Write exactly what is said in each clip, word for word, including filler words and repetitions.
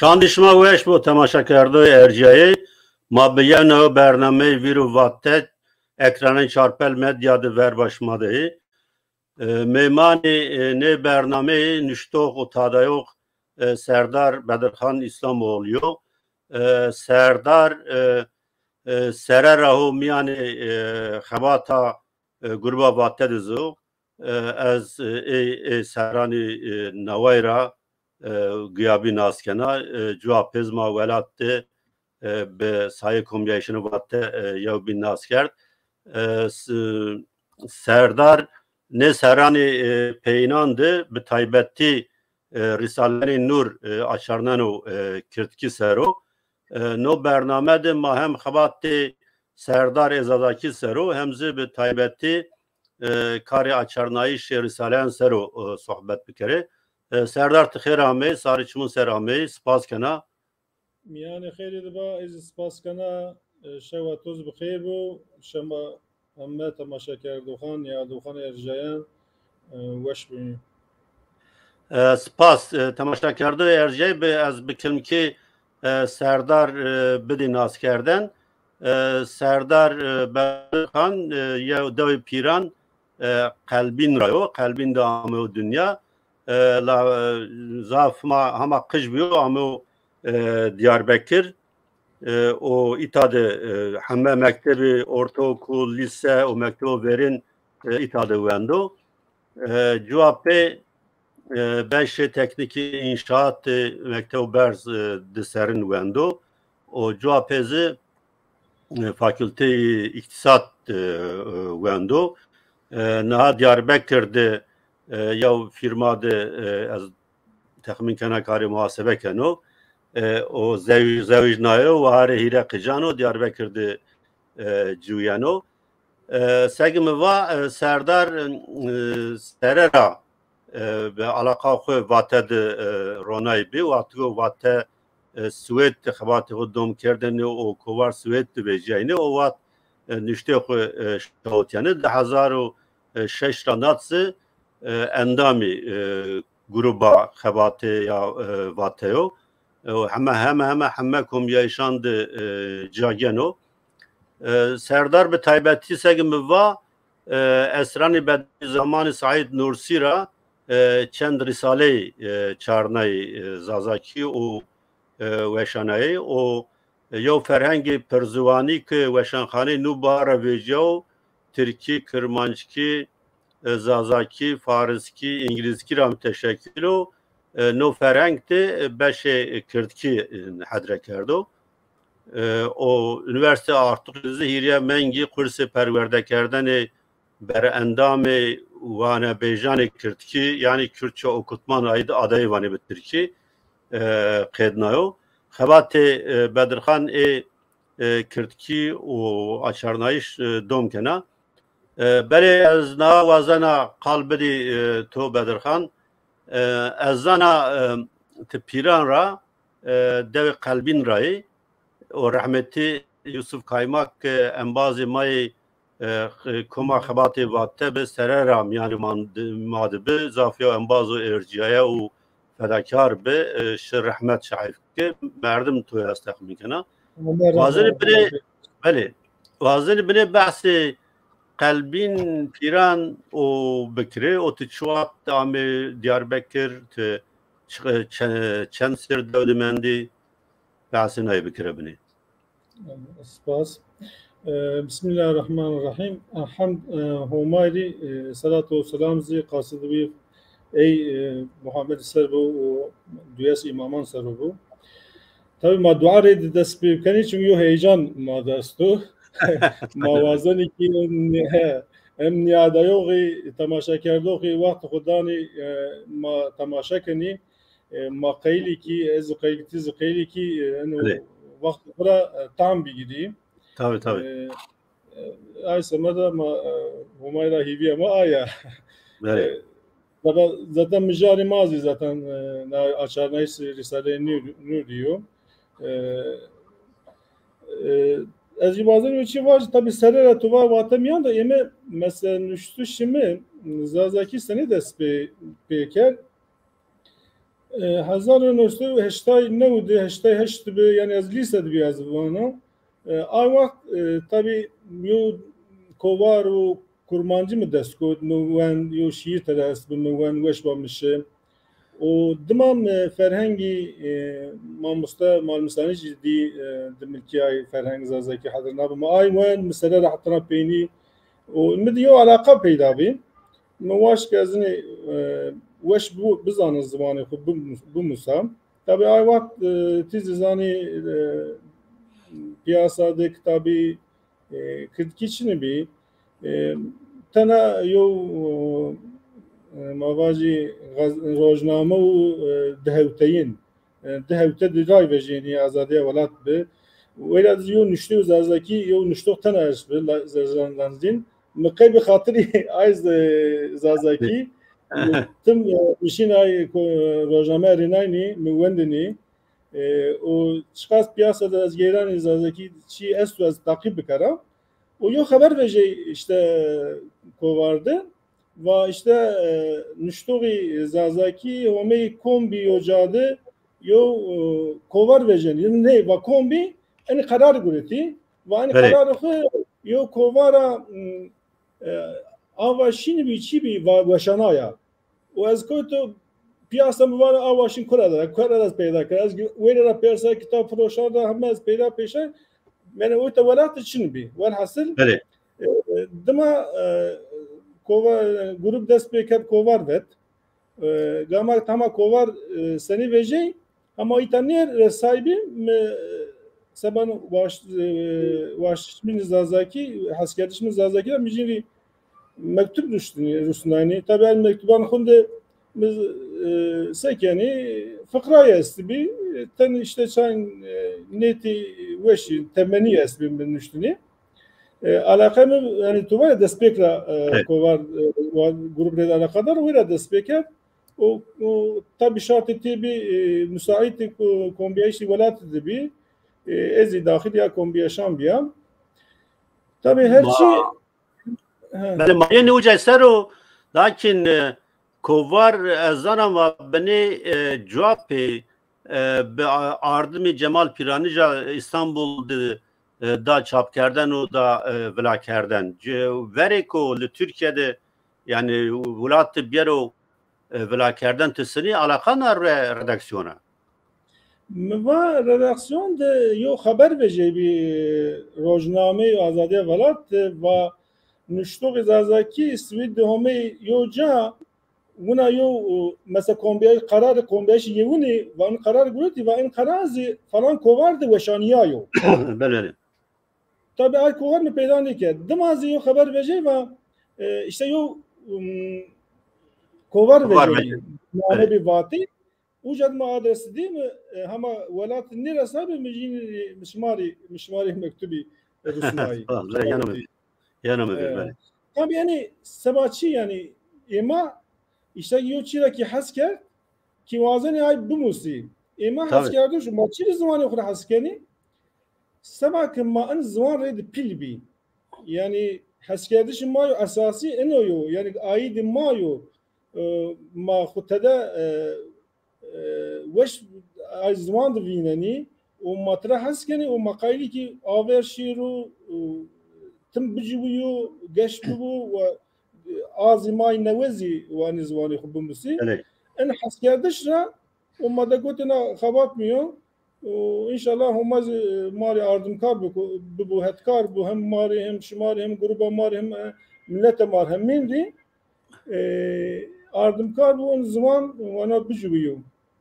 Çandî şima weş bo, temaşekerdoyê erciyayê. Ma bi yewna yew bernameyê Vîr û Vate ekranên Çarpel Medya de verba şima de yê. E, mêmanê, e, nê bernameyê nuştox û tadayox, e, Serdar Bedirxan Îslamoğlu yo. E, Serdar, e, e, serera ho mîyanê, e, xebata, e, Gruba Vate de zo. E, ez, e, ê, ê serranî, e, naway ra, e, giyabî nas kena. E, cuwa pê zî ma welat de, e, bi sayê komyayîşanê Vate, e, yewbîn nas kerd. E, s-, Serdar nê serranî, e, peyînan de bi taybetî, e, Rîsaleyanê Nûr, e, açarneno, e, kirdkî ser o. E, no bername de ma hem xebatê Serdar ê Zazakî ser o, hem zî bi taybetî, e, karê açarnayîşê rîsaleyan ser o, e, sohbet bikerê. E, Serdar, ti xêr ameyî, sarê çimun ser ameyî, spas kena. Mîyanê xêrî de ba, ez zî spas kena, e, şewa to zî bi xêr bo, şima heme temaşekerdoxan, nîyadoxan erjayan, e, weş bimî. E, spas, e, temaşekerdoyê erjayî bi, ez bi kilmkî, e, Serdar, e, bidî naskerden. E, Serdar, e, Bedirxan, e, yew dewê pîran, e, Qelbîn ra yo, Qelbîn de ameyo dinya. E, la, e, zaf ma hema qij bîyo, ameyo, e, Diyarbekir. E, o îta de, e, heme mektebê ortaokul, lîse û mektebo verên, e, îta de wendo. E, cuwa pê, e, beşê teknîkî înşaat de mektebo berz, e, di serrin wendo. O cuwa pê zî, e, fakülteyê îktîsat, e, e, wendo. E, niha Diyarbekir de, e, yew fîrma de, e, ez texmîn kena karê muhasebe keno. E, o zew-, zewicnayo, waharê hîrê qican o, Diyarbekir de, e, ciwîyeno. E, seke mi va, e, Serdar, e, sere ra, e, bi alaqa xwu Vate de, e, ronay bî. Wextî ku Vate, e, Swêd de xebatê xwu dom kerdêne û kovar Swêd de vejîyayne, o wext, e, nuştê xwu, e, şawitîyane. Di hezar û şeş ra nat zî, e, endamî, e, gruba xebatê ya, e, Vate yo. E, û heme, heme, heme, heme komyayîşan de, e, ca geno. E, Serdar bi taybetî seke mi va, e, Esranê Bedewî zamanê Saîd Nursî ra, e, çend rîsaleyî, e, çarnayî, e, zazakî û, e, weşanayî û, e, yew ferhengê pirziwanî ke weşanxaneyê Nûbiha ra vejîyawo, tirkî, kirmanckî, e, zazakî, fariskî, îngilîzkî ra muteşekil o. E, no ferheng de, e, beşê kirdkî, e, hedre kerdo. E, o unîversîte Artukî de zî hîrê mengî kursê perwerdekerdenê berendamê wanebêjanê kirdkî, yanî Kürtçe okutman ayı da adayı vanê bi tirkî, e, qednayo. Xebatê, e, Bedirxan ê, e, kirdkî û açarnayîş, e, dom kena. E, belê ez na wazena qal bidî, e, to Bedirxan. E, ez zana, e, ti pîran ra, e, dewê Qelbîn ra yî. O rehmetî Yusuf Kaymak, e, embazê ma yê, e, x-, koma xebatê Vate bi, sere ra mîyanê ma di-, ma de bi, zaf yew embazo ercîyaye û fedakar bi, e, şi rehmet şahîf ke, merdim to ya ez texmîn kena. Wazenî binê, belê, wazenî binê behsê Qelbîn pîran o bikirê, o ti çi wext amê Diyarbekir, ti çi-, çe-, çend sêr dew de mendî, behsê nayê bikire binê. Spas. E, Bismillahirrahmanirrahim. Elhamd, e, Homayrî, e, selat û selam zî qasid wî ey, e, Muhammed ser bo û duyes îmaman ser bo. Tabî ma dua rê di dest pê bikenî, çimkî yo heyecan ma dest o. Ma wazenî kî em, he, em nîyadayoxî, temaşekerdoxî wext xwu danî, e, ma temaşe kenî. E, ma qeylî kî, ez qeylî, ti zî qeylî kî, e, eno wext xwu ra, e, tam bigirî. Tabii, tabii. E, e, ay semeda ma, e, Homay ra hîvîya ma aya. E, zaten, zaten mijarê ma zî zaten, e, na açarnayîş Rîsaleyê Nûr-, Nûrî yo. E, e, ez jî bazen çî vajî, tabî sere ra tu va Vate mîyan de ême mesela nuştişê mi, Zazakî senî dest pê, pê kerd. E, hezar û new sey û heştay new de, heştay heşt de bi, yanî ez lîse de bî ez vana. E, ay wext, e, tabî yo kovar û kurmancî mi dest got, mi wend, yo şîîr tede est bi, mi wend, weş ba mi şi. Û dima mi ferhengî, e, mamoste, Malmîsanî jî dî, e, di milkî ay ferheng zazakî hedir nabi. Mi ay wend, mi sere ra hetana peynî. Û mi di yo eleqa peyda bî. Mi waşt ke ez inê, e, weş bi-, bizanin ziwanê xwu bimus-, bimusa. Tabî ay wext, e, ti zî zanî, e, pîyasa de kitabî, e, kirdkî çinî bî. E, tena yo, e, ma vajî gaz-, rojname û, e, dihewteyin, e, di hewte di ray vejênî azadîya welat bi. Wêra zî yo nuştê û zazakî, yo nuştox tena est bi, la-, zazan lanzîn. Mi qey bi xatirî ay z-, zazakî, tim, e, mi şîn ay ko-, rojname erênaynî, mi wendinî. E, û çiqas pîyasa de ez geyranî zazakî çî esto ez taqîb bikera. Û yo xeber vejey îşte kovar de. Va îşte, e, nuştoxî zazakî homey kom bî yo ca de yo, e, kovar vejenî. Ney, va kom bî, enî qerar guretî. Va enî qerar xwu yo kovara, m, e, ava şîn bî, çî bî, va weşanaya. Û ez kewto pîyasa mi vana awa şîn kura de, kura de ez peyda kerd. Ez wêre ra pêrsa kitab firoşan ra heme ez peyda pêşe. Mene o te welat de çin bî. Welhasil, e, dima, e, kova-, grup dest pê kerd kovar vet. E, gama tama kovar, e, senî vejey, ama îta nêr resay bî, mi, e, seba waş-, e, waştişmîn zazakî, heskerdişmîn zazakî ra mi jî rî mektub ruştinî, rusnaynî. Tabî el mektuban xwu de mi, e, se kenî, fiqrayê estibî, ten îşte çayn, e, nêtî weşî, temenî estibî mi nuştinî. E, eleqe mi, yanî tu vana destpêk ra, e, kovar, e, wa-, grup rê de eleqedar, wê ra destpêk kerd. O, o tabî şartê tê bî, e, musaîtê ko-, kombîyayîşê welatî de bî. E, ez zî daxil ya kombîyaşan bîya. Tabî her çî, he. Belê, ma yenê uca ser o, lakin, e, kovar ez zana ma binê, e, cuapê, e, bi a-, ardimê Cemal Pîranî ca Îstanbul de, e, da çapkerden û da, e, vilakerden. Ce-, verêko li Tirkîye de, yanî welat de biyero, e, vilakerden, ti sinî eleqan a re-, redaksiyona? Mi va redaksiyon de yo xeber vejey bî, e, rojnameyê Azadiya Welat de va nuştoxê zazakî Swîd de homey yo ca, wina yo, e, mesela kombîyayîş, qerarê kombîyayîşê yewinî va in qerar guretî, va in qerar zî falan kovar de weşanîyayo. Belê, belê. Tabî ay kovar mi peyda nêkerd. Dima zî yo xeber vejey va, e, îşte yo, um, kovar vejey. Name bî vatî. Uca de mi adresi dî mi, e, hema welat nêresabî mi jî, mi şima rî, mi şima rî mektubî rusnayî. Yeno mi, yeno mi, e, belê. Tabî yanî seba çî yanî ê ma îşte yo çî ra kî hes kerd kî wazenê ay bimusî. Ê ma heskerdiş, ma çî rê ziwanê xwu ra hes kenî? Seba ke ma in ziwan rê de pîl bî. Yanî heskerdişê ma yo esasî ino yo. Yanî aîdê ma yo. E, ma xwu tede, e, e, weş ay ziwan de vînenî û ma tira hes kenî û ma qayîlî kî aver şêro, e, tim biciwîyo, geş bibo û, e, a zî ma yê newe zî wanî ziwanê xwu bimusî. Belê. In heskerdiş ra û ma de gotê na xebat mi yo. Û înşallah Homa zî ma rê ardimkar biko, bibo, hetkar bo, hem ma rê, hem şima rê, hem gruba ma rê, hem, e, mileta ma rê, hemîn rê, e, ardimkar bo, in ziwan wana biciwîyo.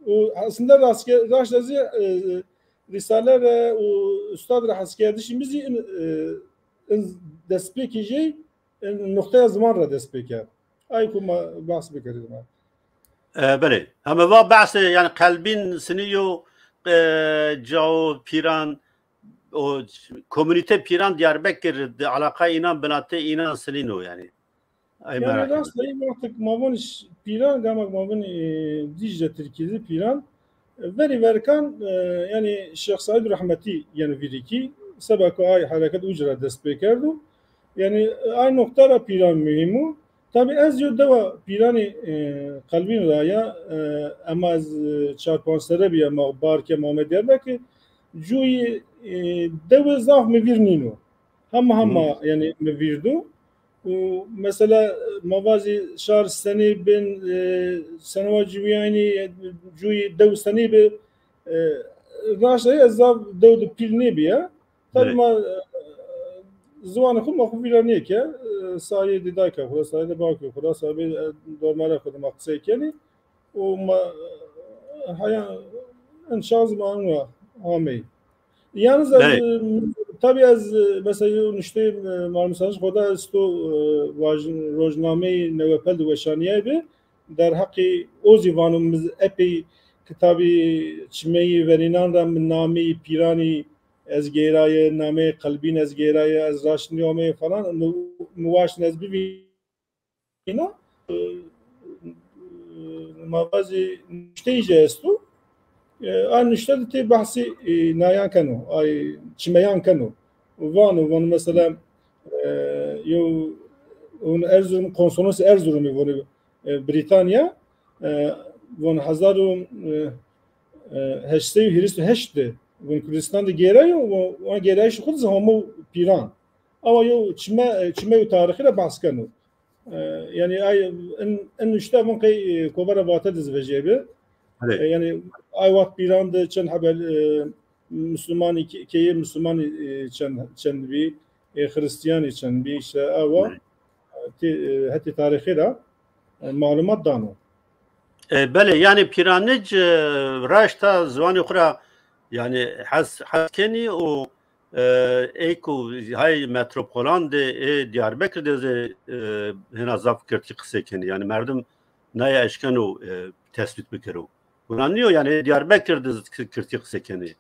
Û aslında raşte zî, e, rîsale re û ustad re heskerdişê mi zî in, e, in destpêkê jê, in nuqteya ziwan ra dest pê kerd. Ay ku ma behs bikerî ma. E, belê. Heme va behsê, yanî qelbîn sinî yo, e, cao pîran, o komunîte pîran Diyarbekir de alaqayê înan, binatê înan sinîn o yanî. Ay merak. Rast e, wextek ma vûn ş-, pîran, gamek ma vûn, e, Dîcle Tirkî de pîran. Verî verkan, e, yanî Şêx Seîd Rehmetî yeno vîrî kî, seba ku ay hereket uca ra dest pê kerdo. Yanî ay noqta ra pîran muhîm o. Tabî ez yo dewa pîranî, e, Qelbîn ra ya, e, ema ez, e, çar panc serre bîya ma bar ke ma ame Diyarbekir, cuyî, e, dewi zaf mi vîr nîno. Hema hema, hmm, yanî mi vîr do. Û mesela, e, ma vazî şar senî bin, e, senewa ciwîyanî, e, cuyî dew senî bi, e, raşta ez zaf dew de pîl nêbîya. Tabî, evet, ma, e, ziwanê xwu ma xwu vîra nêke, e, sayê de dayka xwu ra, sayê de bavkê xwu ra, sayê, e, dormara xwu de ma qisey kenî. Û ma, e, haya, en şans ma enwa ameyî. Yalnız ez, evet, e, tabî ez, e, mesela yo nuşteyê, e, Mal Musa Nişt xo de esto, e, vajin, rojnameyê Newepel de weşanîyaye bi, derheqê o zî vano mi epey kitabî çimeyî verînan ra mi nameyî pîranî ez gêraye, nameyê Qelbîn ez gêraye, ez raşt nîyameyê falan, mi, mi waştin ez bivîna. E, e, ma vazî nuşteyî jî esto. E, a nuşte de tê behsê, e, nayan keno, ay çimeyan keno. Vano, vano mesela, e, yo, un Erzurum, konsonans Erzurumî vano, e, Brîtanya, e, von hezar û, e, e, heşt sey û hîris û heşt de von Kurdistan de gêrayo, von, von gêrayîşê xwu de zî homo pîran. Awa yo çime, e, çime û tarîxî ra behs keno. E, yanî ay in, in nuşte von qey, e, kovara Vate de zî vejîyabi. Evet. E, yanî ay wext pîran de çend hebel, e, Müslümanî, kê-, keyê Müslümanî, e, çend, çend bî, e, Xirîstîyanî çend bî, îşte awa, evet, e, tê, e, hetê tarîxî ra, e, malumat dano. E, belê, yanî pîranic, e, raşta ziwanê xwu ra, yanî hes, hes kenî û, e, ey ku hay metropolan de, ê Diyarbekir de zî, e, hêna zaf kirdkî qisey kenî. Yanî merdim naye eşkeno, e, tesbît bikero. Wina nîyo, yanî Diyarbekir de zî kirdkî qisey kenî.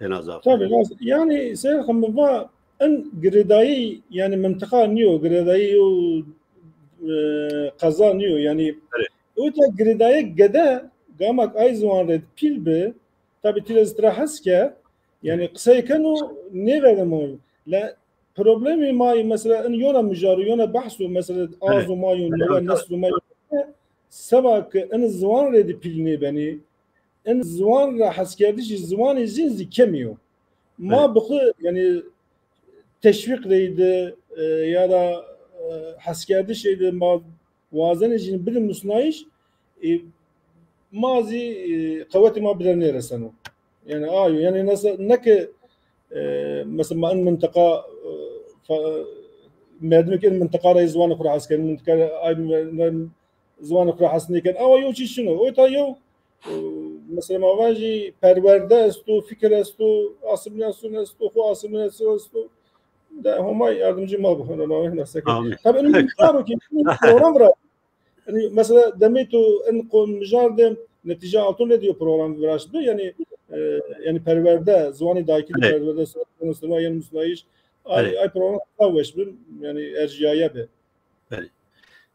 Hêna zaf. Tabî, rast. Yanî Seyîd, mi va in girêdayî, yanî mintiqa nîyo, girêdayî yo, e, qeza nîyo. Yanî, belê, o ta girêdayî gede, gamak ay ziwan rê pîl bi, tabî tî ra zî tira hes ke, yanî qisey keno nêverimo. La problemê ma yê mesela in yona mijar o, yona behs o, mesela, belê, azo ma yo, belê, newe, tabii, neslê ma yo. Seba ke in ziwan rê de pîl nêbenî, in ziwan ra heskerdişî ziwanê zîn zî kemî yo. Ma, evet, bi xwu, yanî teşwîq reyde, e, ya da, e, heskerdişê de ma wazenê jîn bidin musnayîş, e, ma zî, e, qewetê ma bira nêreseno. Yanî ayo, yanî nese, ne ke, e, mesela ma in mintiqa, e, fa-, merdimê ke in mintiqa ra ziwanê xwu ra hes kenî, mintiqa ay me-, ne, ziwanê xwu ra hes nêken. Awa yo çî çin o. O ta yo, e, mesela ma vajî perwerde esto, fikir esto, asîmîlasyon esto, xwu asîmîlasyon esto. De Homa yardimcî ma bo. Hona ma wehna seke. Amîn. Tabî, enî karo ki program vira. Yanî mesela demê to in qo-, mijar de Netîce Altun de diyo program viraşt bi. Yanî, e, yanî perwerde, ziwanê dayikî de, evet, perwerde, sima, sima, yanî musnayîş. Ay, evet, ay program da weş bi. Yanî erjîyaye bi. Belê.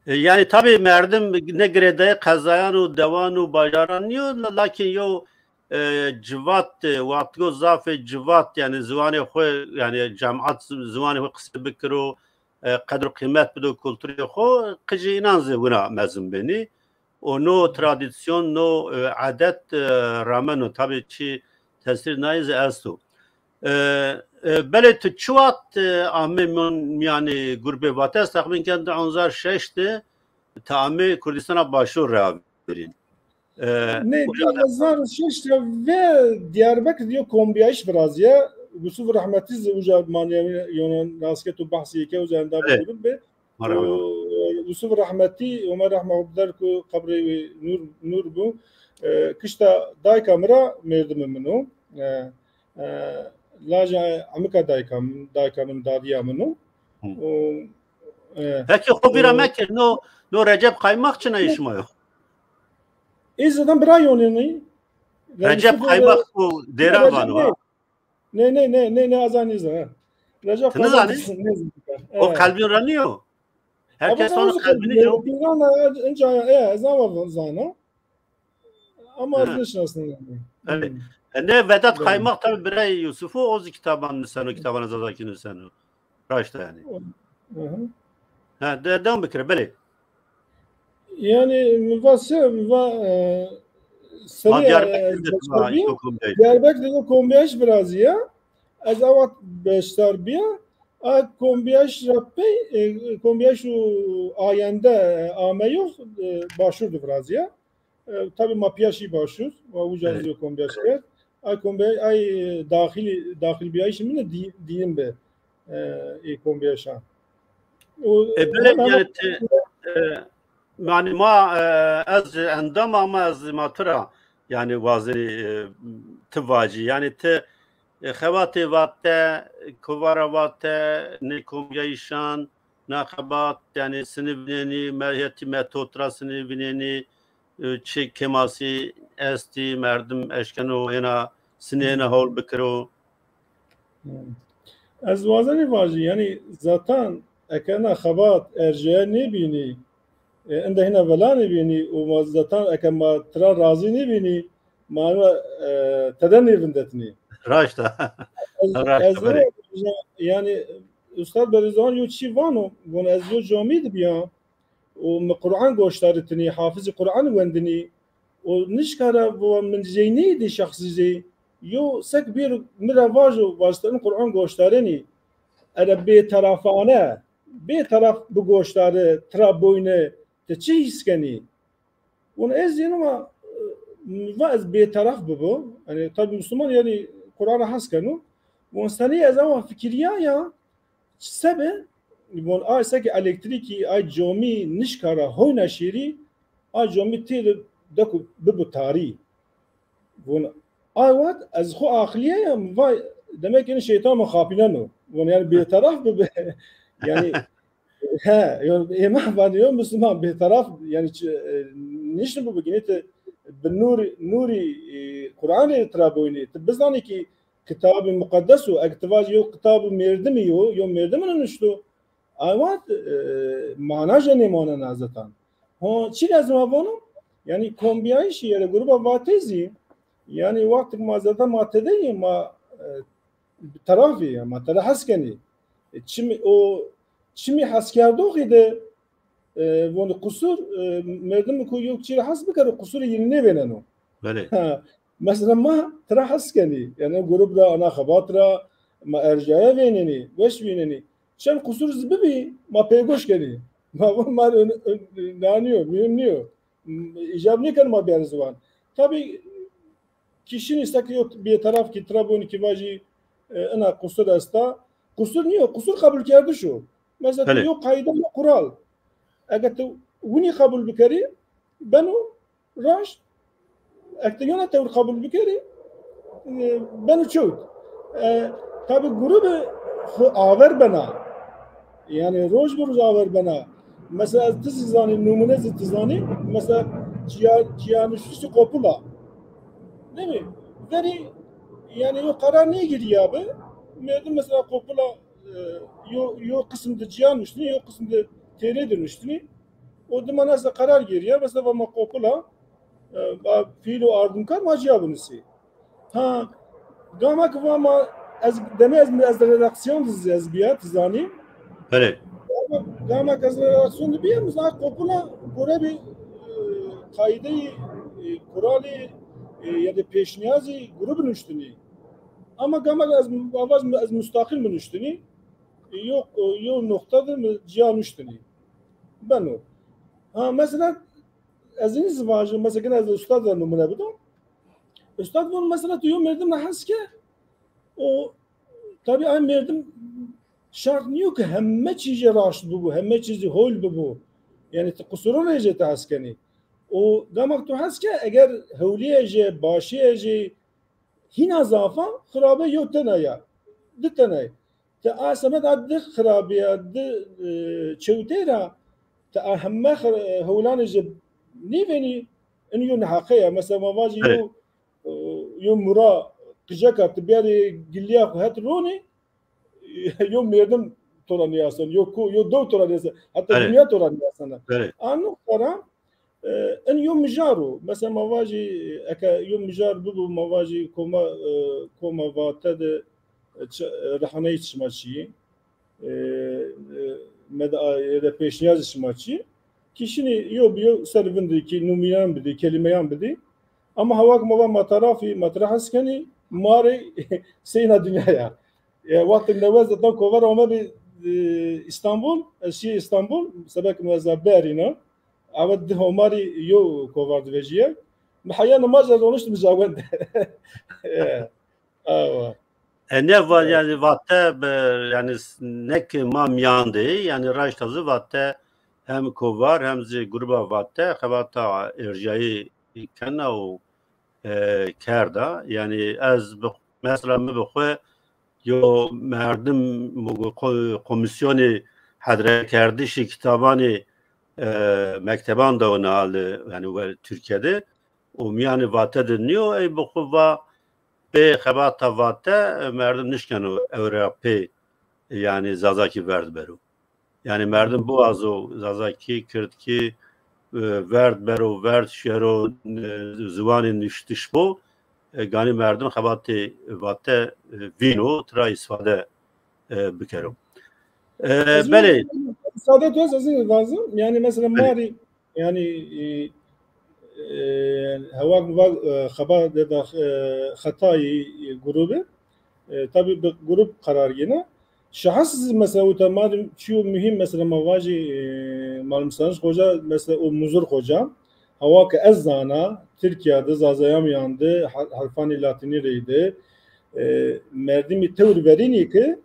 E, yanî tabî merdim ne girêdayê qezayan û dewan û bajaran nîyo, la-, lakin yew, e, civat, e, wextgo zafê civat, yanî ziwanê xwu, yanî cemat zi-, ziwanê xwu qisey bikiro, e, qedr û qîmet bido kulturê xwu, qijê înan zî wina mezin benî. Û no tradîsyon, no, e, edet, e, rameno. Tabî çî tesîr nayê zî esto. E, e, belê tu çi wext, e, ame mîyan-, mîyanê gurbê Vate? Ez texmîn ken di hezar şeş de tu ame Kurdîstana Başûr ra verîn. E, nê, uca di hezar şeş de ve Diyarbekir diyo kombîyayîş virazîye. Yusuf Rehmetî zî uca manîye, yona nasketo behsî ke uca endamê, evet, grûp bi. Merhaba. O, Yusuf Rehmetî, Omer Rehme derku qebrê wî nûr, nûr bu. E, kişta dayka mi ra merdimê min o. E, e, laja emika dayka min, dayka min, dadîya min o. Hı. O, e, peki, xo vîra, o, mekir, no, no Recep Qaymaq çinayê şima yo? Ê zaten bira yonê nî. Recep Qaymaq ku dêra vano, ha? Nê, nê, nê, nê, nê, ez a nêzana, ha. Recep Qaymaq nêzana. O Qelbîn ra nîyo? Herkes vano Qelbîn o. Pîran a, inca, e, ez ama zana. Ama ez nêşinasnena. Evet. E, ne, Vedat Qaymaq tabî birayê Yusuf o, o zî kitaban nuseno, kitabana Zazakî nuseno. Raşt a yanî. Hı hı. Ha, de, devam bikire, belê. Yani mi va se, mi va, e, Ma serê, Diyarbekir e, de tima beşdar bîya. Îlkokomdeyî. Diyarbekir de kombîyayîş virazîya. Ez awa beşdar bîya. A kombîyayîş ra pey, e, kombîyayîş û ayende, e, ameyo, e, Başûr de virazîya. E, tabî ma pîya şî Başûr, ma uca zî yo kombîyayîş kerd. Ay kombîyayîş, ay, e, daxilî, daxilbîyayîşê min de dî-, dîyin bi, e, ê kombîyayîşan. O, e, belê, yani ti, e, yani ma, e, ez endam ama ez ma tu ra, yani wazenî, e, ti vacî. Yani ti, e, xebatê vate, kovara vate, nê kombîyayîşan, na xebat, yani sinî vînenî, me-, hetî metod ra sinî vînenî, e, çi kêmasî estî, merdim eşkeno êna, sinî êna hol bikiro. Hmm. Ez wazenî vajî, yani zaten eke na xebat erjeye nêbînî, e, inde hîna vela nêbînî û ma zaten eke ma tira razî nêbînî, ma, e, tede nêvindetnî. Raşt a. Ez, raşt a, ez belê. Yani Ustad Berîzan yo çî vano, vano ez yo camî de bîya û mi Quran goşdaritnî, hafizî Quran wendinî û nişka ra vû min zeynî de şexsî zey yo sek bîr mi ra vajo, vajte in Quran goşdarenî. Ere bêterafane, bêteraf bigoşdare tira boyne ti çi hîs kenî? Vûn ez yeno ma, e, va ez bêteraf bibo. Yani tabî Musluman yani Quran ra hes keno. Vûn senî ez awa fikirîya ya, çi sebe? Vûn ay seke elektrîkî, ay camî nişka ra hoyna şêrî, ay camî têde deko bibo tarî. Vûn ay wext ez xo aqilîye ya, mi va demek yani şeytan mi xapîneno. Vûn yani bêteraf bibi. Yani He, yo, ê ma vanê yo Musluman bêteraf, yani çi, e, niştin bibi, ginê ti bi nûrî, nûrî, e, Quran rê tira boynê. Ti bizanî ki kitabê muqeddes o, eg ti vajî yo kitabê mêrdimî yo, yo mêrdimî nuşto. Ay wext, e, mana jê nêmanena zetan. Ho, çi lazim a vano? Yani kombîyayîşî yere gruba vatê zî, yani wextik ma zeta ma tede yê ma, e, bi terafî, ma tede hes kenî. E, çimî o, çimî heskerdoxî de, e, vonî qusur, e, merdim ku yo çî ra hes bikero, qusurê yînî nêvêneno. Belê. Ha, mesela ma tira hes kenî. Yani grup ra, ana xebat ra, ma erjaya vênenî, weş vînenî. Çend qusur zî bibî, ma pêgoş kenî. Ma, ma, ma, nanîyo, mühim nîyo. Îcab nêkeno ma bîyarê ziwan. Tabî, kişînî seke yo bêteraf ki tira bonî ki vajî, e, ina qusur esta. Qusur nîyo, qusur qebulkerdiş o. Mesela ti yo qayde, yo qural. Ege ti winî qebul bikerî, beno raşt. Ege ti yona tewr qebul bikerî, e, beno çewt. E, tabî grûbe xo aver bena. Yani roj bi roj aver bena. Mesela ez ti zî zanî, numune zî ti zanî. Mesela çiya, çiyanuştişî qopul a. Değil mi? Verî yani yo qerar nêgirîyabi. Merdim mesela qopul a, e, yo, yo qisim de ciya nuştinî, yo qisim de têrê de nuştinî. O dima nesa qerar gêrîya, mesela va ma qopul a, e, va fiîl û ardimkar ma ciya binusî. Ha, gama ki va ma ez, demê ez, ez redaksiyon de zî ez bîya, ti zanî. Belê. Gama, gama ki ez redaksiyon de bîya, mi zî qopul a gore bi, e, qaîdeyî, e, kuralî, e, ya da pêşniyazî grûbî nuştinî. Ama gama ki ez, ez, ez mustaqil mi nuştinî, e, yo, e, yo noqta de mi ciya nuştinî. Beno. Ha, mesela, ez înî zî vajim, mesela, gina ez ustad ra numune bido. Ustad vano, mesela, tu yo merdim ra hes ke, o, tabî, ay merdim şart nîyo ki heme çî jê raşt bibo, heme çî zî hoyl bibo. Yani, ti qusurûn rê jê ti hes kenî. O, gama tu hes ke, eger hewlîye jê, başîye jê, hîna zaf a, xirabe yo tena ya, di tena ya. Ti a semed a di xirabîya, di, e, çewtey ra, ti a heme xir-, e, hewlanê jê nêvênî, in yo neheqe ya. Mesela ma vajî yo, e, yo mura qijek a, ti biyarî gilîya xo het ronî, yo merdim to ra nêaseno, yo ko, yo dew to ra nêaseno, heta dinya to ra nêaseno. A noqta ra, e, in yo mijar o. Mesela ma vajî, eke yo mijar bibo, ma vajî koma, e, koma vate de, e, çi, e, rehaneyî şima çi yî? E, e, meda, e, de pêşniyazî şima çi yî? Kî şinî yo bi yo ser vindî kî numîyan bidî, kelîmeyan bidî. Ama hewa ke ma va ma tarafî, ma tira hes kenî, ma rê seyna dinya ya. E, wextê newez de ta kovar ame bi, e, Îstanbul, ez şî Îstanbul, sebek mi ez a berîna. Awe di homarî yo kovar di vejîye. Mi heya nimaj ez onuştim jawende. E, awa. E, ne va-, yani vate bi, yani s-, ne ki ma miyandê, yani raşta zî vate hem kovar hem zî gruba vate xebata erjayî kena û, e, kerda. Yani ez bi, mesela mi bi xwe yo merdim mu-, ko-, komîsyonê hedrekerdişî kitabanê, e, mekteban de wina li, yani we Türkiye de û mîyanê vate de nîyo, ey bi xwe va bê xebata vate, e, merdim nişkeno ew ra pê, yani Zazakî verd bero. Yani merdim biwazo Zazakî, Kirdkî, e, verd bero, verd şero, e, ziwanê nuştiş bo, e, ganî merdim xebatê vate, e, vîno, tira îsfade, e, bikero. E, Ez belê. Îsfade tu ez, ez lazim. Yani mesela Belê. Marî, yani, e, e, hewa va, e, xeba de da, e, xetayî, e, grubi. E, tabî bi grup qerar gêna. Şahs zî mesela uta ma de çîyo muhîm mesela ma vajî, e, Malmîsanij Xoca mesela o Muzur Xoca. Hawa ke ez zana, Tirkîya de, Zazayan mîyan de, her-, herfanê latînî reyde, e, merdimî tewr verînî ke,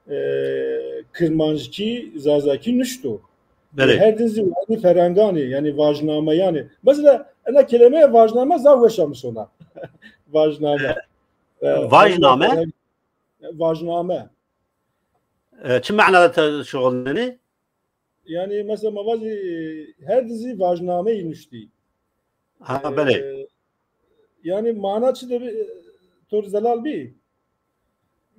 e, Kirmanckî, Zazakî nuşto. Belê. Her din zî wayî ferhenganê, yani vajnameyanê. Mesela ena kelîmeya vajname zaf weş a mi sona. Vajname. E, Vajname? Vajname. E, çi mana de te şixulnenî? Yani mesela ma vajî, e, her di zî vajnameyî nuştî. Ha, belê. E, yani mana çi de bi, e, to rê zelal bî? E,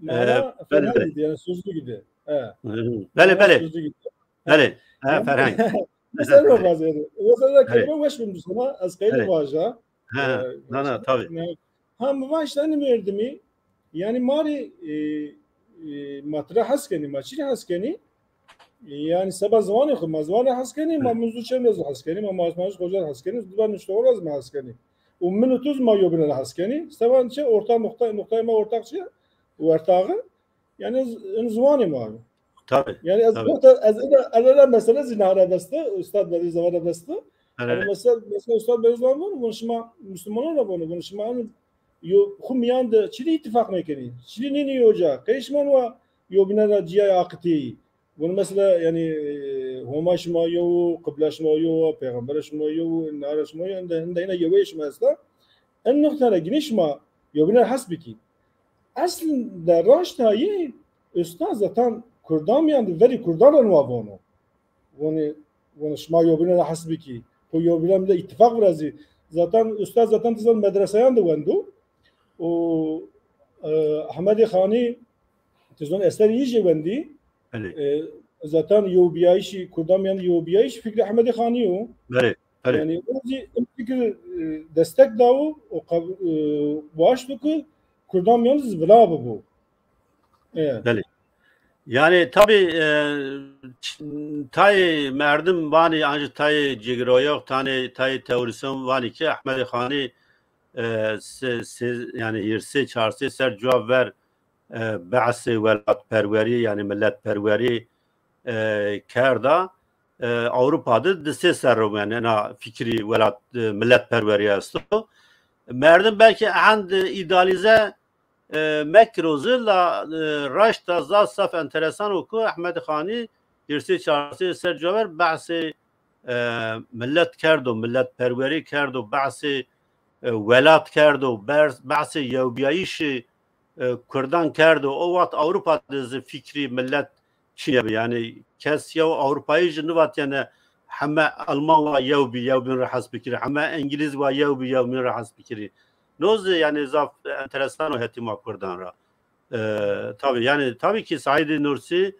mana belê, ferheng belê. Dî, yani sözlük dî. E. Hı hı. Belê, mana belê. Sözlük dî. Belê. Ha, yani ferheng. Mesela vaziyeti. Mesela kelime weş bin sana, ez qeyri vaja. Ha, e, na, na, tabî. Ha, mi va işte hani merdimî, yani ma rê, e, e, ma tira hes kenî, ma çi rê hes kenî? E, yani seba ziwanê xo, ma ziwan rê hes kenî, ma Muzlu Çem rê zî hes kenî, ma Malmîsanij Xoca rê hes kenî, diba nuştoxan rê zî ma hes kenî. Û min û tu zî ma yobîne rê hes kenî. Seba çi orta noqta, noqtayê ma ortak çi? Wertaxî. Yani ez, en ziwanê ma. Tabî, yani ez tabî. Nokta, ez ina, ez ina mesele zî nare beste, Ustad Bedî Zewa ra beste. Evet. Yani mesela, mesela Ustad Bedî Zewa vano, vano şima Müslümanan ra vano, vano şima en yo xu miyan de çi rê îttifaq mekenî? Çi rê nênî yo ca? Qey şima wa yobîne ra cîyay aqitî? Vano mesela yani, e, Homa şima yo, qibla şima yo, peyxamber şima yo, nare şima yo, ende, ende ina yewê şima esta. En nokta ra ginî şima yobîne hes bikî. Eslinde raştayî usta zaten Kurdan mîyan de verî Kurdan ra niwa vono. Vonî, vonî şima yobîne ra hes bikî. Xo yobîne de îttifaq virazî. Zaten usta zaten tizan medresayan de wendo. O, e, Ehmedê Xanî tizan eserî yî jê wendî. Belê. E, zaten yewbîyayîşî, Kurdan mîyan de yewbîyayîş fikrê Ehmedê Xanî yo. Belê. Belê. Yani o zî in fikir, e, destek dawo, o qab-, e, waşto ki Kurdan mîyan zî vila bibo. E. Belê. Yani tabî, e, ç-, tayê merdim vanî, ancî tayê cigîroyox, tanê tayê teorîsyon vanî ki Ehmedê Xanî, e, se-, se-, yani hîrsê çarsê ser cuwa ver, e, behsê welatperwerî, yani milletperwerî, e, kerda, e, Ewropa de di sê serr o, yani ena fikrî welat, e, milletperwerî esto. Merdim belkî ehend îdealîze, e, mekiro zî la, e, raşta zaf zaf enteresan o ku Ehmed Xanî hîrsê çarsê ser cuwa ver behsê, e, millet kerdo, milletperwerî kerdo, behsê, e, welat kerdo, ber-, behsê yewbîyayîşê, e, Kurdan kerdo. O wext Ewropa de zî fikrî millet çinê bi. Yani kes yew Ewropayî jî nivatêne heme Alman wa yew bî, yewbîn ra hes bikirî, heme Îngilîz wa yew bî, yewbîn ra hes bikirî. No zî yani zaf enteresan o hetî ma Kurdan ra. E, tabî, yani tabî ki Saîdê Nursî,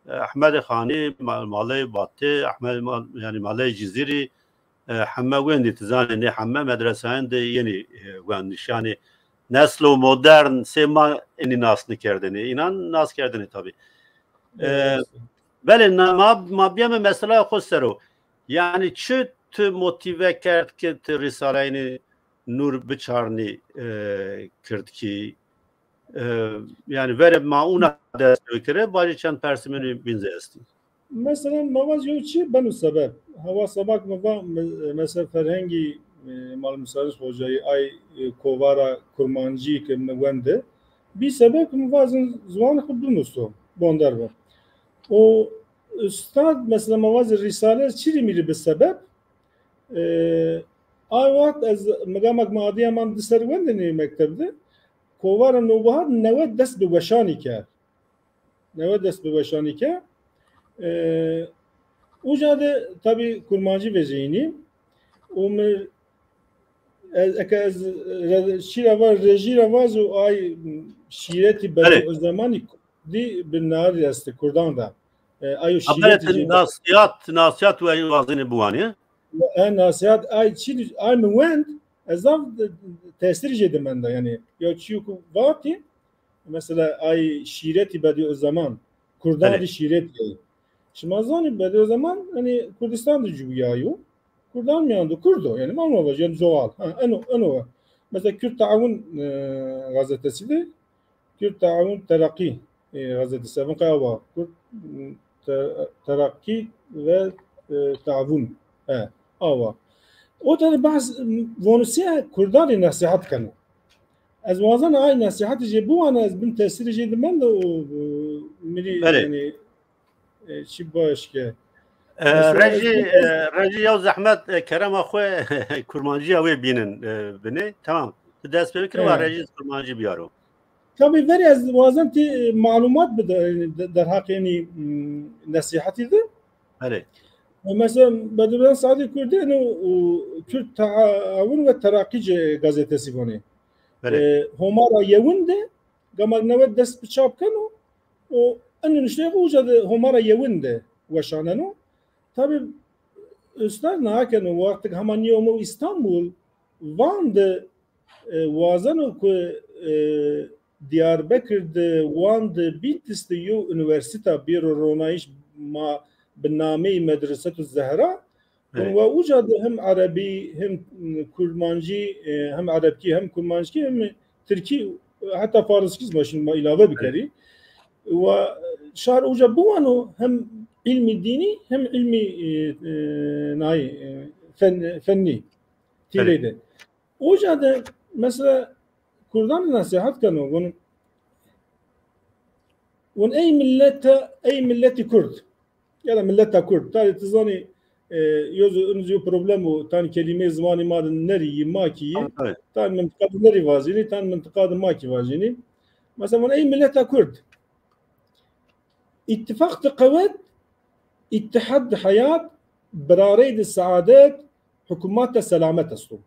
e, Ehmedê Xanî, Ma-, Maleyê Batê, Ehmed Ma-, yani Maleyê Cizîrî, e, heme wendî, ti zanê nê heme medresayan de yenî, e, wendiş. Yani neslo modern sê ma enî nas nêkerdêne. Înan nas kerdêne tabî. E, belê, na, ma, ma bîyeme meselaya xo ser o. Yanî çi ti motîve kerd ke ti Rîsaleyênî Nûr biçarnî, e, kirdkî? E, yanî verê ma una dest bikire, bacê çend persê mi nî bîn zî estî. Mesela ma vaj yew çî beno sebeb. Hewa sebak mi va, me-, mesela Ferhengî, e, Mal Musarîş Hocayî ay, e, kovara kurmancî ke mi wende. Bî sebeb mi vazin ziwan xwu bimuso, bonder bi. O ustad mesela ma vazin Rîsale çirî mîrî bi sebeb, e, ay wext ez mi gamak mi Adiyaman di ser wendinî mekteb de, kovara Nobahar newe dest bi weşanî kerd. Newe dest bi weşanî ke. E, uca de tabî kurmancî vejeyînî. Û mi ez, eke ez re-, şîra va, rejî ra vazo ay şîretî Belê. Bedî Ozemanî dî bi narî estê kurdan ra. E, ayo şîretî ti jê nasîhat, nasîhat we wazînê biwanî? E, nasîhat ay çî, ay mi wend, ez zaf tesîr jê de menda. Yanî ya çîyo ku vatî, mesela ay şîretî Bedî Ozeman, kurdan Belê. Dî şîretî. Şima zanî Bedî Ozeman, yanî Kurdistan de ciwîyayo. Kurdan mîyan de kurd o. Yanî ma ma vajî, yanî coğal. Ha, eno, eno. Mesela Kürt Taawun, e, gazetesi de, Kürt Taawun Terakî, e, gazetesi. Evin qey awa. Kürt, e, Te-, Terakî ve, e, Taawun. He, awa. O tane bahs, e, vonusîya kurdan rê nasîhat keno. Ez wazena ay nasîhatî jê biwana, ez bin tesîrî jê de menda û, e, mi rê, Belê. Yanî, e, çi baş ke. E, Mesela rejî, ez e, rejî yew zehmet, e, kerema xwu kurmancîya wê bînin, e, binê. Tamam. Ti dest pê bikir, wa He. Rejî kurmancî biyaro. Tabî verê ez wazen ti, e, malumat bide, e, de-, derheqê enî, m, nesîhetî de. Belê. E, mesela Bedî Ozeman Saadî Kurdî, eno, o, Kürt Taawun ve Terakî ci gazetesi vonê. Belê. E, Homara yewin de, gama newe dest bi çap keno, o eno nuşteyê xwu uca de Homara yewin de weşaneno. Tabî, ustad naha keno, wextik hema nîyo omo Îstanbul, Van de, e, wazeno ku, e, Diyarbekir de, Wan de, Bîntis de yew unîversîta bêro ronayîş, ma bi nameyê Medresetu Zehra. Hûn Evet. Wa uca de hem erebî, hem kurmancî, e, hem erebkî, hem kurmancî, hem tirkî, heta farisî zî ma şîn ma îlave bikerî. Wa şar uca biwano hem îlmî dînî, hem îlmî, e, e, nayî, e, fen-, fennî. Tîrê Evet. de. Uca de mesela kurdan nasîhat keno, vûn, vûn ey millete, ey milletî Kurd. Ya da milleta Kurd. Tarî ti zanî, e, yo zî, ino zî yo problem o, tan kelîmeyê ziwanî ma de nerî yî, ma kî yî. Tabii, tabii. Tan mintiqa de nerî vajînî, tan mintiqa de ma kî vajînî. Mesela vûn ey milleta Kurd. Îttifaq de qewet, îttihad de heyat, birarey de seadet, hukûmat de selamet esto.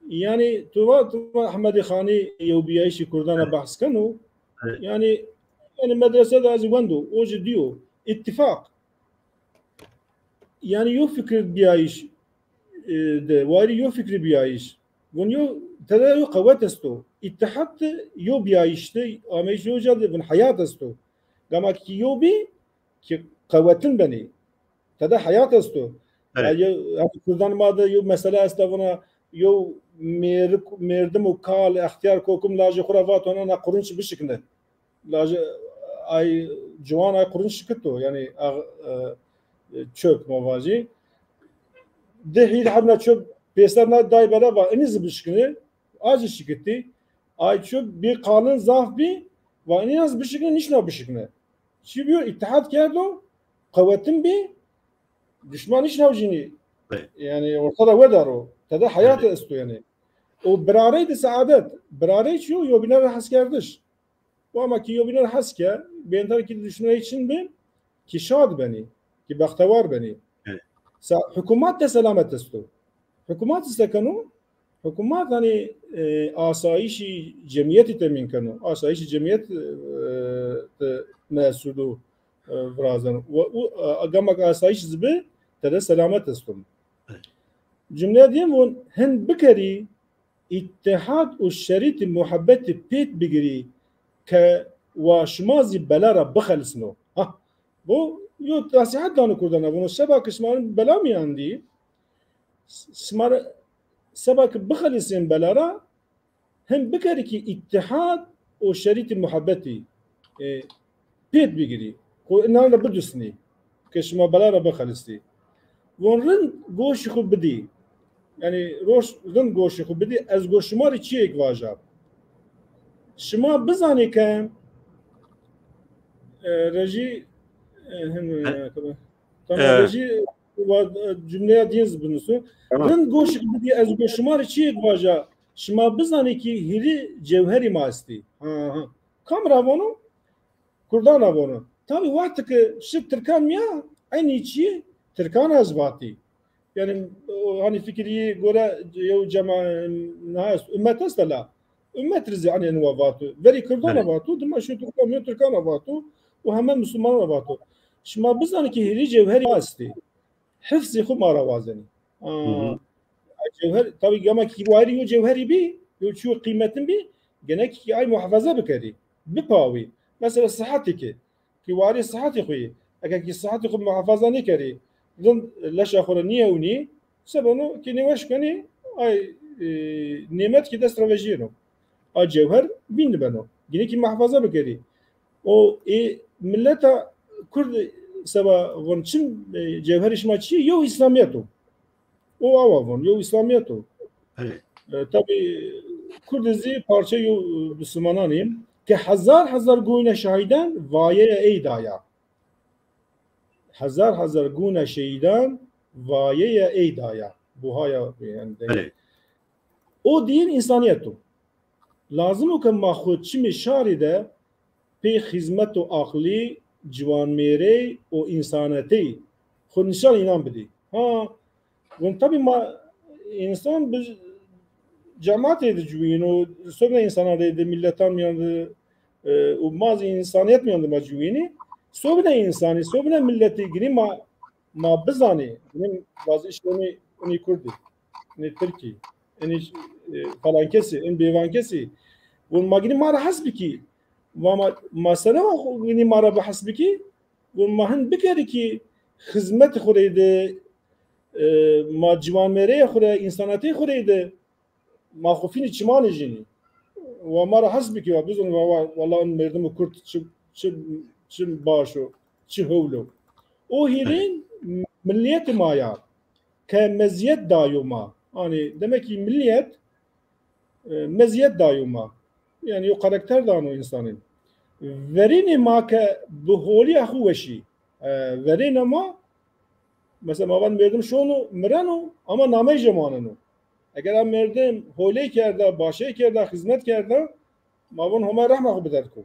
Yanî tu va, tu va Ehmedî Xanî yewbîyayîşî kurdan ra Evet. Behs keno. Evet. Yanî, yanî medrese de ez zî wendo, o jî dîyo. Îttifaq. Yanî yo fikir bîyayîş, e, de, warî yo fikrî bîyayîş. Vûn yo, tede yo qewet esto. Îttihad de yo bîyayîş de, ameyîş yo ca de, vûn heyat esto. Gama ki yo bî, ki qewetin benî. Tede heyat esto. Evet. Ya, ya, yanî kurdan ma de yo mesele esta vûna yo mêrik, mêrdim û kal, extîyar kokim lajê xwu ra vato na, na qurunç bişikne. Lajê ay ciwan ay qurunç şikito, yanî a, e, çöp ma vajî. Di hîr hebna çöp pêser na day bela va, inî zî bişikne, a zî şikitî. Ay çöp bî qalin zaf bî, va inî na zî bişikne, nîşna bişikne. Çi bîyo? Îttihad kerdo, qewetin bî, duşman nîşna vijînî. Evet. Yanî orta ra wedaro. Tede heyat Evet. esto yanî. O birarey de seadet. Birarey çi yo? Yobîne ra heskerdiş. Ama ki yobîne ra hes ke, bênter ki duşmaney çin bi, ki şad benî, ki bextewar benî. Evet. Sa-, hukûmat de selamet esto. Hukûmat se keno? Hukûmat, hanî, e, asayîşî cemîyetî temîn keno. Asayîşî cemîyet, e, de mesûl o, e, virazeno. Ve û, e, gama ke asayîş zî bi, tede selamet esto. Evet. Cumleya dîyem vûn, hin bikerî, îttihad û şerîtî muhebbetî pêt bigirî ke wa şima zî bela ra bixelisno. Ha, bu yo nasihet dano Kurdana, vono seba ke şima bela mîyan dî, şima re seba ke bixelisên bela ra, hin bikerî ki îttîhad û şerîtî muhebetî, e, pêt bigirî. Xo inan ra bidusnî ke şima bela ra bixelisî. Von rind goşî xo bidî. Yanî roş rind goşî xo bidî, ez go şima rê çîyêk vaja. Şima bizanî ke, e, rejî, e, hin, e, tamam, e, rejî wa-, cumleya dîn zî binuso. Tamam. Rind goşî xo bidî, ez go şima rê çîyêk vaja. Şima bizanî ki hîrî cewherî ma estî. Ha, ha. Kam ra vono? Kurdan ra vono. Tabî wextî ke şi Tirkan mîya, eynî çî Tirkan ez vatî. Yanî, o, hanî fikirî gore yew cema-, niha est, ummet est la. Ummet rê zî anê niwa vato. Verî Kurdan ra vato, dima şo Tirkan mîyo Tirkan ra vato û heme Musulmanan ra vato. Şima bizanî ki hîrî cewherî ma estî. Hifzê xo ma ra wazenî. Aa, cewher, tabî gama ki warî yo cewherî bî, yo çîyo qîmetin bî, gene ki ay muhafaza bikerî, bipawî. Mesela sihetî ki, ki warî sihetî xo yî. Eke ki sihetî xo muhafaza nêkerî, rind leşa xo ra nîyewnî, se beno ki nêweş kenî, ay, e, nêmet ki dest ra vejîyeno. A cewher vînd beno. Gine ki muhafaza bikerî. O ê milleta Kurd seba von çin, e, cewherê şima çi? Yew Îslamîyet o. O awa von, yew Îslamîyet o. E, tabî Kurd zî parçe yew, e, Musulmanan ê ke hezar hezar goyna şahîdan vayeya ey daya. Hezar hezar gûna şehîdan vayeya ey daya. Buhaya yanî de. O dîn însanîyet o. Lazim o ke ma xwu çimê şarî de pê xizmet û aqlî, ciwanmêrey û însanetey xwu nîşan înan bidî. Ha, Von tabî ma însan bi cematê de ciwîno, sobine însanan rê de, mîletan mîyan de, e, û ma zî însanîyet mîyan de ma ciwînî. Sobine însanî, sobine mîletî ginî ma, ma bizanî, ginî vazî îşte inî, inî Kurd î, inî Tirk î, inî, e, falan kes î, in bêvan kes î. Von ma ginî ma ra hes bikî. Va ma, ma sene wa xwu ginî ma ra bi hes bikî? Von ma hin bikerî kî xizmetê xwu rê de, e, ma ciwanmêreyê xwu rê, însaneteyê xwu rê de ma xwu fînî çimanê jînî. Wa ma ra hes bikî, wa bizon, wa, wa, wela in merdimê Kurd çi, çi, çi baş o, çi hewl o. O hîrên milîyetê ma ya ke mezîyet dayo ma. Hanî demek kî milîyet e, mezîyet dayo ma. Yanî yo karakter dano însanî. Verênê ma ke bi holîya xwu weşî. E, verêna ma, mesela ma van merdim şono, mireno, ama namey jê maneno. Eger a merdim holey kerda, başey kerda, xizmet kerda, ma von Homa rehma xwu biderd ko.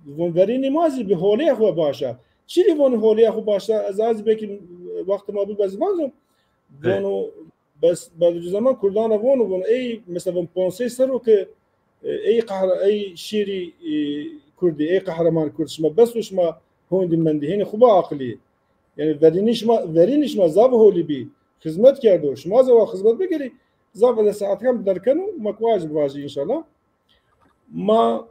Von verênê ma zî bi holêya xwu baş a. Çirî von holêya xwu baş a? Ez az belkî wextê ma bibe zî vazon. Vono bes Bedrîzeman Kurdan ra vono, vono ey mesela von ponc sey serr o ke, e, ey qehre-, ey şêrî, e, Kurdî, ey qehreman Kurd, şima bes o şima hondî mendî, hênî xwu bi aqilî. Yanî verênî şima, verênî şima zaf holî bî, xizmet kerdo. Şima zî wa xizmet bikerî, zaf nesehet kam derkeno, ma kuwaj vajî înşallah. Ma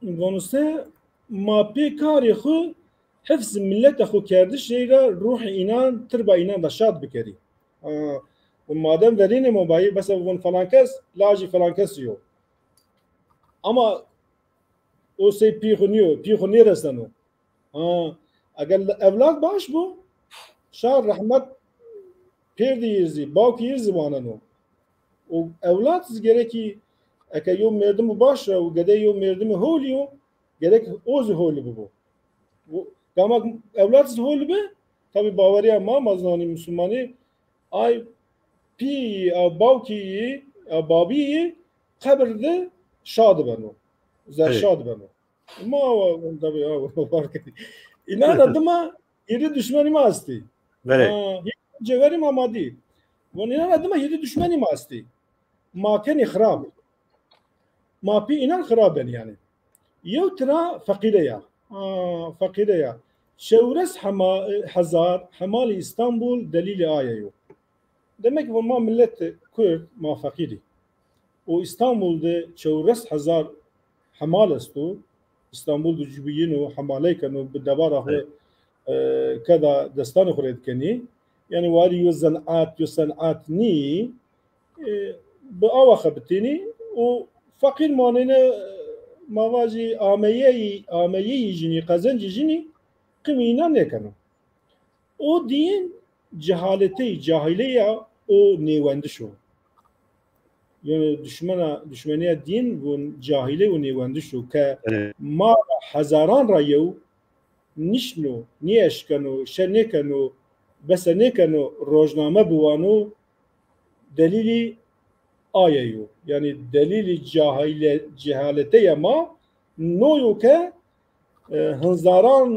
Vonuse, ma pê karê xwu hifz mileta xwu kerdiş rey ra ruhê înan, tirba înan da şad bikerî. A, û madem verênê ma bayî, mesela von falan kes, lajê falan kesî yo. Ama o sey pî xwu nîyo, pî xwu nêreseno. Ha, eger ewlad baş bo, şar rehmet pêrdî yê zî, bawkî yê zî waneno. Û ewlad zî gerekî, eke yew merdimo baş ra û gedey yew merdimê holî yo, gerek o zî holî bibo. Û gama ewlad zî holî bi, tabî baweriya ma, ma zanî Musulmanî, ay pî yî, a bawkî yî, a babî yî qebir de şad beno, zerşad beno. Ma wa, tabî, ha, war kenî. Înan ra dima hîrê duşmenî ma estî. Verê. Ha, hîrê cewherî ma ma dî. Von înan ra dima hîrê duşmenî ma estî. Ma kenî xirab. Ma pî înan xirab benî yanî. Yew tira feqîre ya. Ha, feqîre ya. Çewres hema-, hezar hemalê Îstanbul delîlê aye yo. Demek ki von ma milet Kurd, ma feqîr î. Û Îstanbul de çewres hezar hemal esto. Îstanbul de ciwîyeno, hemaley keno, bi debara xwu e, keda destanê xo rê dikenî. Yanî warî yo zenat, yo senat nî, e, bi awa xebitênî û feqîr manêne, e, ma vajî ameyeyî, ameyeyî jinî, qezencî jinî qimî înan nêkeno. O dîn cehaletey, cahîleya û nêwendiş o. Yanî duşmena, duşmenîya dîn vûn cahîley û nêwendiş o ke Evet. ma ra hezaran ra yew nişno, nêeşkeno, şe nêkeno, bese nêkeno, rojname biwano, delîlî aye yo. Yanî delîlî cahîle-, cehaleteya ma no yo ke, e, hinzaran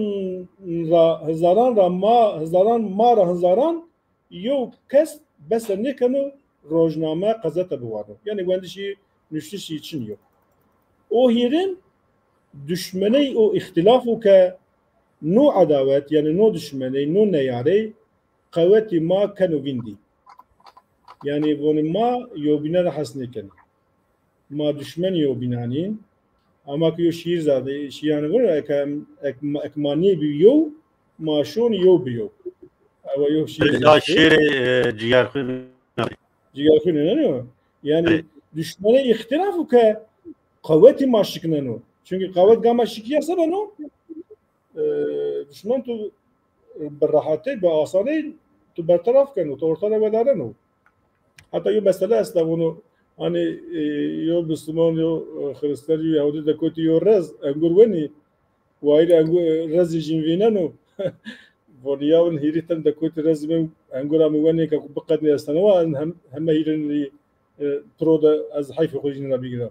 ra, hinzaran ra ma, hinzaran ma ra hinzaran yew kes bese nêkeno rojname, qezete biwano. Yanî wendişî, nuştişî çin yo. O hîrin duşmeney o îxtîlaf o ke no edawet, yanî no duşmeney, no neyarey qewetî ma keno vîndî. Yanî vonî ma yewbîne ra hes nêkenî. Ma duşmenî yewbînan în. Ama ki yo şîîr zade, şîîranê vûn ra ek, ek, ek ma nêbî yew, ma şonî yew bi yew. Ewa yo şîîr Eza zade. Şêrê, e, Cîgerxwîn. Cîgerxwîn ne yo? Yanî Evet. duşmenê îxtîlaf o ke qewetî ma şikneno. Çunkî qewet gama şikîya se beno? E, duşmen tu bi rehetey, bi asaney tu bertaraf keno, tu orta de wedareno. Heta yo mesele esta, vûno, hanî, e, yo Musluman, yo, e, Xirîstiyan, yo Yahudî dekotî yo rez, engur wenî, wayîr engur, e, rezî jîn vîneno. Vonî ya vûn hîrî ten dekotî rezî mi, engura mi wenê ke ku biqednî esteno wa, en hem, heme hîrin rî, e, piro de ez heyfê xo jîn ra bigîra.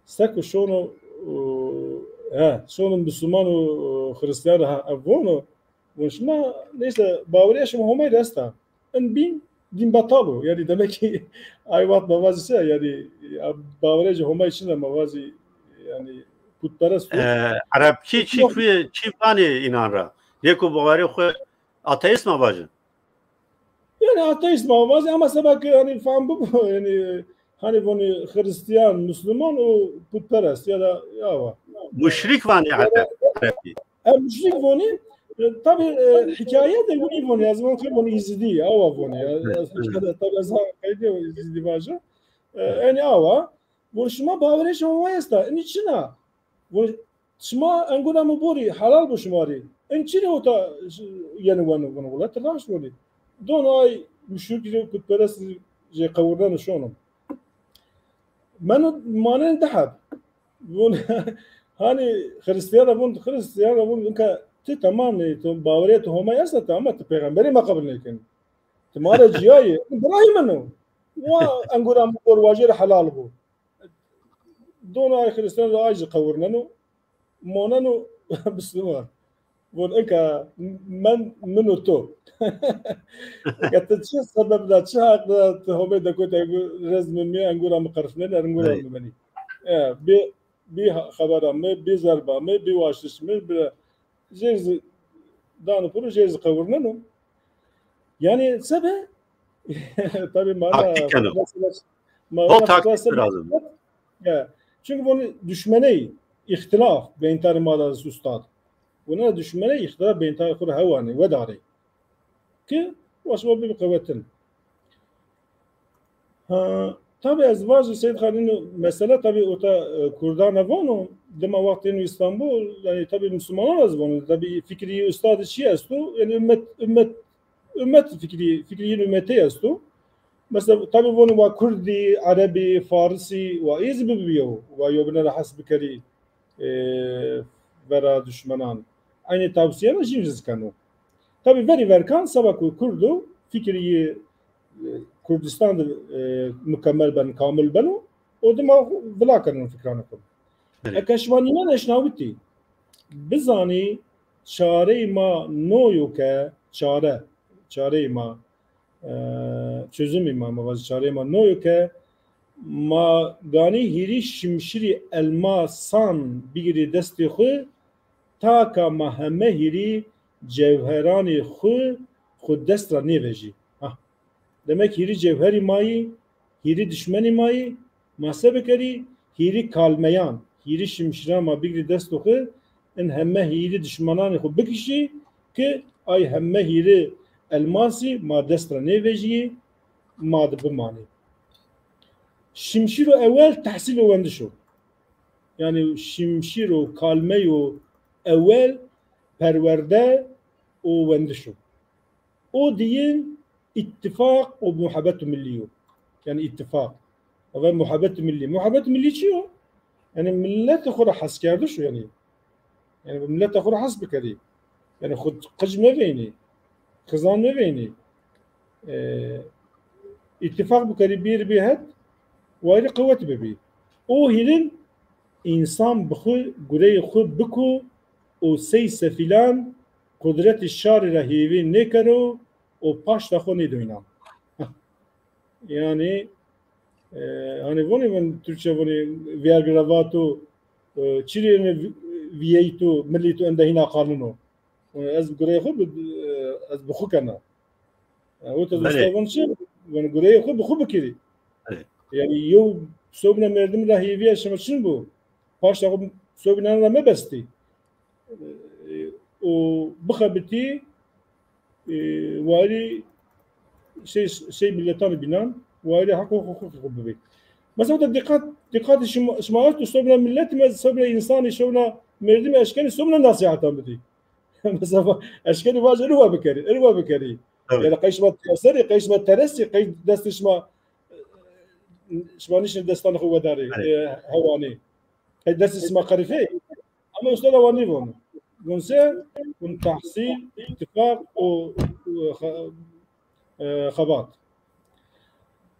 Seko şono, e, he, şono Musluman û, e, Xirîstiyan ra, ha, ev vono, von şima, neyse, bawerîya şima Homay de esta. In bîn dîn betal o. Yanî demek ki ay wext ma vazî se, yanî, ya, bawerîya Homay çin de ma vazî, yanî, putperest o. E, Erebkî çi, çi vanê înan ra? Yeko bawerîya xo ateîst ma vajin. Yanî ateîst ma vazî ama seba ki, hanî, fam bibo, yanî, hanî, vonî Xirîstiyan, Musluman û putperest ya da ya wa. Muşrîk vanê Erebkî. Em muşrîk vonî, e, tabî, e, hîkaye de winî vonî, ez von ki vonî Îzidî, awa vonî. Ya, Evet, evet. Tabî ez ha qeydî Îzidî vaja. E, enî awa, von şima bawerê şima wa esta, inî çin a? Von şima enguna mi borî, helal bo şima rî. In çinî ota yenî weno, von wela ti raşt vonî. Don ay muşrîk rî, putperest jê qewirneno şono. Meno manên di heb. Vûn, hanî Xirîstiyan ra vûn, Xirîstiyan ra vûn, inka ti temam ê, tu bawerîya tu Homay esta ti, ama ti peyxamberî ma qebul nêkenî. Ti ma ra cîya yê. Birayê min o. Wa engura mi bor, wa jê rê helal bo. Dono ay Xirîstiyan ra ay zî qewirneno. Moneno Musluman. Von inka men, min û to. Inka ti çi sebeb da, çi heq da ti Homay dekotî engû, rezmê mi, engura mi qerifnenî, engura mi benî. E, bê, bê xebera mi, bê zerba mi, bê waştiş mi, bê jêr zî dano piro, jêr zî qewirneno. Yanî sebe, tabî ma ra taktik keno. Mesela, ma ra taktik lazim. Ya. Çunkî vûn duşmeney, îxtîlaf, beyntarê ma de ustad. Vûn duşmeney, îxtîlaf, beyntarê xo rê hewanê, wedarê. Ki wa şima bibî qewetin. Ha, tabî ez vajî Seyîd Xan, ino mesele tabî ota, e, kurdan ra vano, dima wext êno Îstanbul, yanî tabî Muslumanan ra zî vano, tabî fikrî ustadî çi esto, yanî ummet, ummet, ummet fikrî, fikrî yin ummetî esto. Mesela tabî vano wa kurdî, erebî, farisî, wa ê zî bibîyo, wa yewbîne ra hes bikerî, e, vera duşmenan. Eynî tewsîyena jîn zî keno. Tabî verî verkan seba ku kurd o, fikrî yî, e, Kurdistan de, e, mukemmel ben, kamil beno, o dima vila keno fikranê xo. Belê. Eke şima nînan eşnawitî, bizanî çareyê ma no yo ke, çare, çareyê ma, e, çözümê ma, ma vajî çareyê ma no yo ke ma ganî hîrî şimşirî elmasan bigirî destê xwu, ta ka ma heme hîrî cewheranê xwu, xwu dest ra nêvejî. Ha. Demek hîrî cewherî ma yî, hîrî dişmenî ma yî, ma se bikerî, hîrî kalmeyan, hîrî şimşîran ma bigirî destê xwu, in heme hîrî dişmenanê xwu bikişî, ki ay heme hîrê elmasî ma dest ra nêvejîyê, ma di bimanê. Şimşîro ewel tehsîl û wendiş o. Yanî şimşîro kalmeyo ewel perwerde û wendiş o. O diyin îttifaq û muhebbet milî yo. Yanî îttifaq. Eve muhebbet milî. Muhebbet milî çi yo? Yanî milletê xo ra heskerdiş o yanî. Yanî bi milletê xo ra hes bikerî. Yanî xo qic meveynî. Xizan meveynî. E, îttifaq bikerî, bîr bî het, wayirî qewet bibî. O hîrin însan bi xo gureyê xo biko û sey sefîlan qudretî şarî ra hêvî nêkero û paşta xo nêdo înan. Yanî, e, hanî vonî vin Türkçe vonî vergi ra vato, e, çirê ene vi-, vîyeyto, milî to ende hîna qanûn o. E, ez gureyê xo bi, e, ez bi xo kena. E, o tez usta von çi? Von gureyê xo bi xo bikirî. Belê. Yanî yew sobîna merdim ra hêvîya şima çin bo. Paşta xo sobînan ra mebestî. E, û bixebitî, e, warî şey, şey milletan bînan, warî heq û huqûqê xo bibê. Mesela, o da dîqat, dîqatê şima, şima esto, sobîna milletî, sobîna însanî, sobîna merdimî eşkenî, sobîna nasîhetan bidî. Mesela, eşkenî vajê, eno wa bikerî, eno wa bikerî. Tabii. Yanî qey şima terserî, qey şima teresî, qey destê şima, şima nişin destanê xo wedarî, e, hewanî. Qey destê şima qerifê. Ama usta da wa nêvono. Von se, von tehsîl, îttifaq û, û xa-, e, xebat.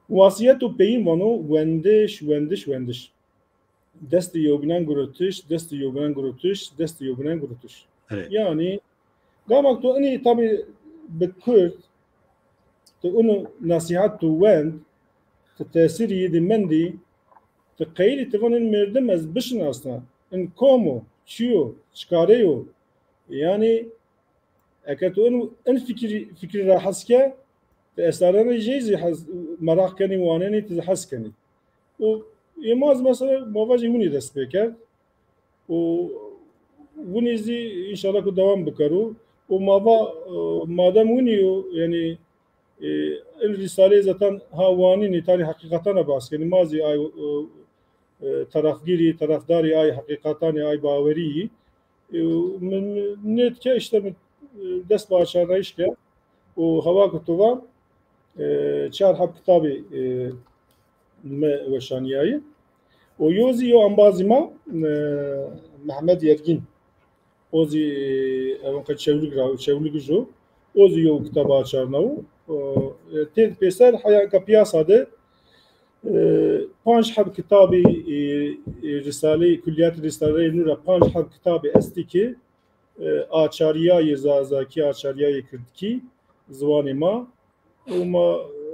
Wasîyet û peyîn vano, wendiş, wendiş, wendiş. Destê yewbînan gurotiş, destê yewbînan gurotiş, destê yewbînan gurotiş. Evet. Yanî, gama tu inî tabî bi kurd, tu unu nasîhat tu wend, tu tesîrî yê de mendî, tu qeylî tu van in merdim ez bişinasna, in kom o, çi yo, çikare yo? Yanî, eke tu in, in fikirî, fikirî ra hes ke, tu estarena jey zî hes, meraq kenî, wanenî, tu zî hes kenî. Û ê ma zî mesela ma vajî winî dest pê kerd. Û winî zî înşallah ku dewam bikero. Û ma va, e, madem winî yo, yanî, e, in rîsaleyê zaten ha wanînî, tanî heqîqatan ra behs kenî. Ma zî ay, e, e, tarafgîrî, tarafdarî ay heqîqatanî, ay bawerî yî. E, mi, mi nêt ke îşte mi, e, dest bi açarnayîş ke. Û hewa ku tu va, e, çar heb kitabî, e, mi weşanîyayî. Û yo zî yo embazî ma, e, Mehmet Yergîn. O zî, e, ew qe Çewlig ra, Çewligij o. O zî yo kitab açarnawo. O, e, têd pêser heya ka pîyasa de, e, panc heb kitabî, e, e, Rîsaleyê, Kullîyatê Rîsaleyê Nû ra panc heb kitabî estî ki, e, açarîyayê zazakî, açarîyayê kirdkî, ziwanê ma. Û ma, e,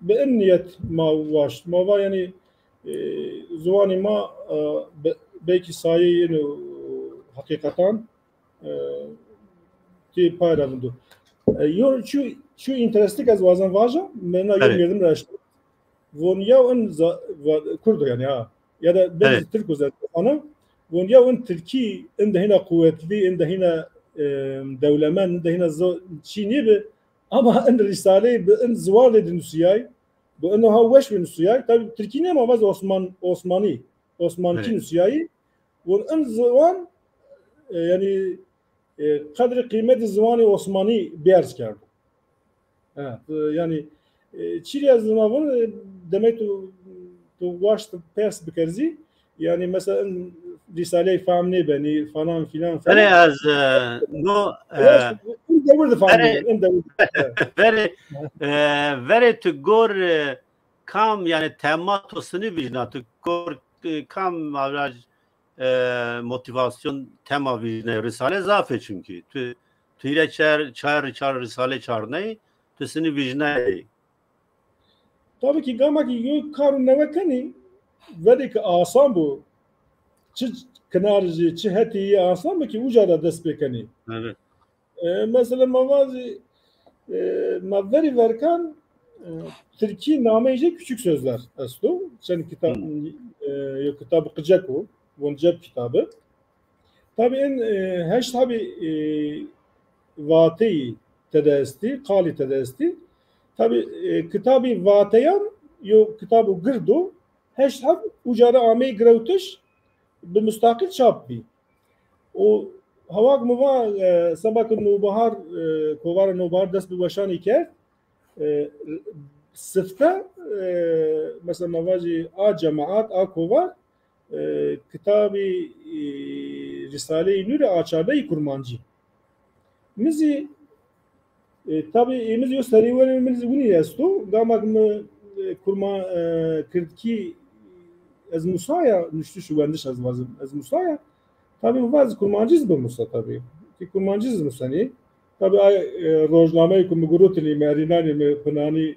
bi in nîyet ma waşt. Ma va yanî, e, ziwanê ma, e, be-, belkî sayeyê ino, e, heqîqetan, e, tê pay ra vindo. E, yo çu, çu interesting ez wazen vaja, mi na yo merdim ra eşt. Von yaw in za-, va-, kurd o yanî ha. Ya da belkî tirk o zaten. Ana, von yaw in tirkî, in de hîna quwetlî, in de hîna, e, dewlemend, in de hîna zo-, çî nêbi. Ama in rîsaleyî bi in ziwanê de nusîyay, bi ino ha weş bi nusîyay. Tabî tirkî nê ma vaz Osman-, Osmanî, Osmankî nusîyayî. Von in ziwan, e, yanî, e, qedrê qîmetê ziwanê Osmanî bierz kerdo. Ha, e, yanî, e, çîrî ez zî ma vûn, e, demek tu, tu waşt pers biker zî, yanî mesela in rîsaleyê fehm nêbenî, falan filan falan. Verê ez, e, no, e, in dewir de fehm nêbenî, in dewir de. Verê, e, verê tu gor, e, kam, yanî tema to sinî vîjna, tu gor, e, kam avraj e, motivasyon tema vîjnay rîsale zaf ê çimkî. Tu, tu hîrê çar, çar, çar rîsale çarnay, tu sinî vîjnay. Tabî ki gama ki yo kar newe kenî, verê ki asan bo, çi kinar jî, çi hetî yî asan bo ki uca da dest pê kenî. Evet. E, mesela ma vazî, e, ma verî verkan, e, tirkî nameyê jê Küçük Sözler esto. Çend kitab, e, yo kitab qicek o, von cep kitabı. Tabî en, e, heşt habî, e, vateyî tede estî, qalî tede estî. Tabî, e, kitabî vateyan yo kitabo gird o, heşt heb uca ra ameyî girewtiş, bi mustaqîl çap bî. Û hewak mi va, e, seba ke Nobahar, e, kovara Nobahar dest bi weşanî kerd, e, sifte, e, mesela ma vajî a cemaat, a kovar, e, kitabî, e, Rîsaleyî Nûrî açarnayî kurmancî. Mi zî, e, tabî, e, mi zî yo serî wenê, mi zî winî esto. Gama ke mi, e, kurma, e, kirdkî ez musaya, nuştiş û wendiş ez vazim, ez musaya. Tabî mi va ez kurmancî zî bimusa tabî. Ki kurmancî zî musenî. Tabî ay, e, rojnameyê ku mi gurutinî, mi erînanî, mi pinanî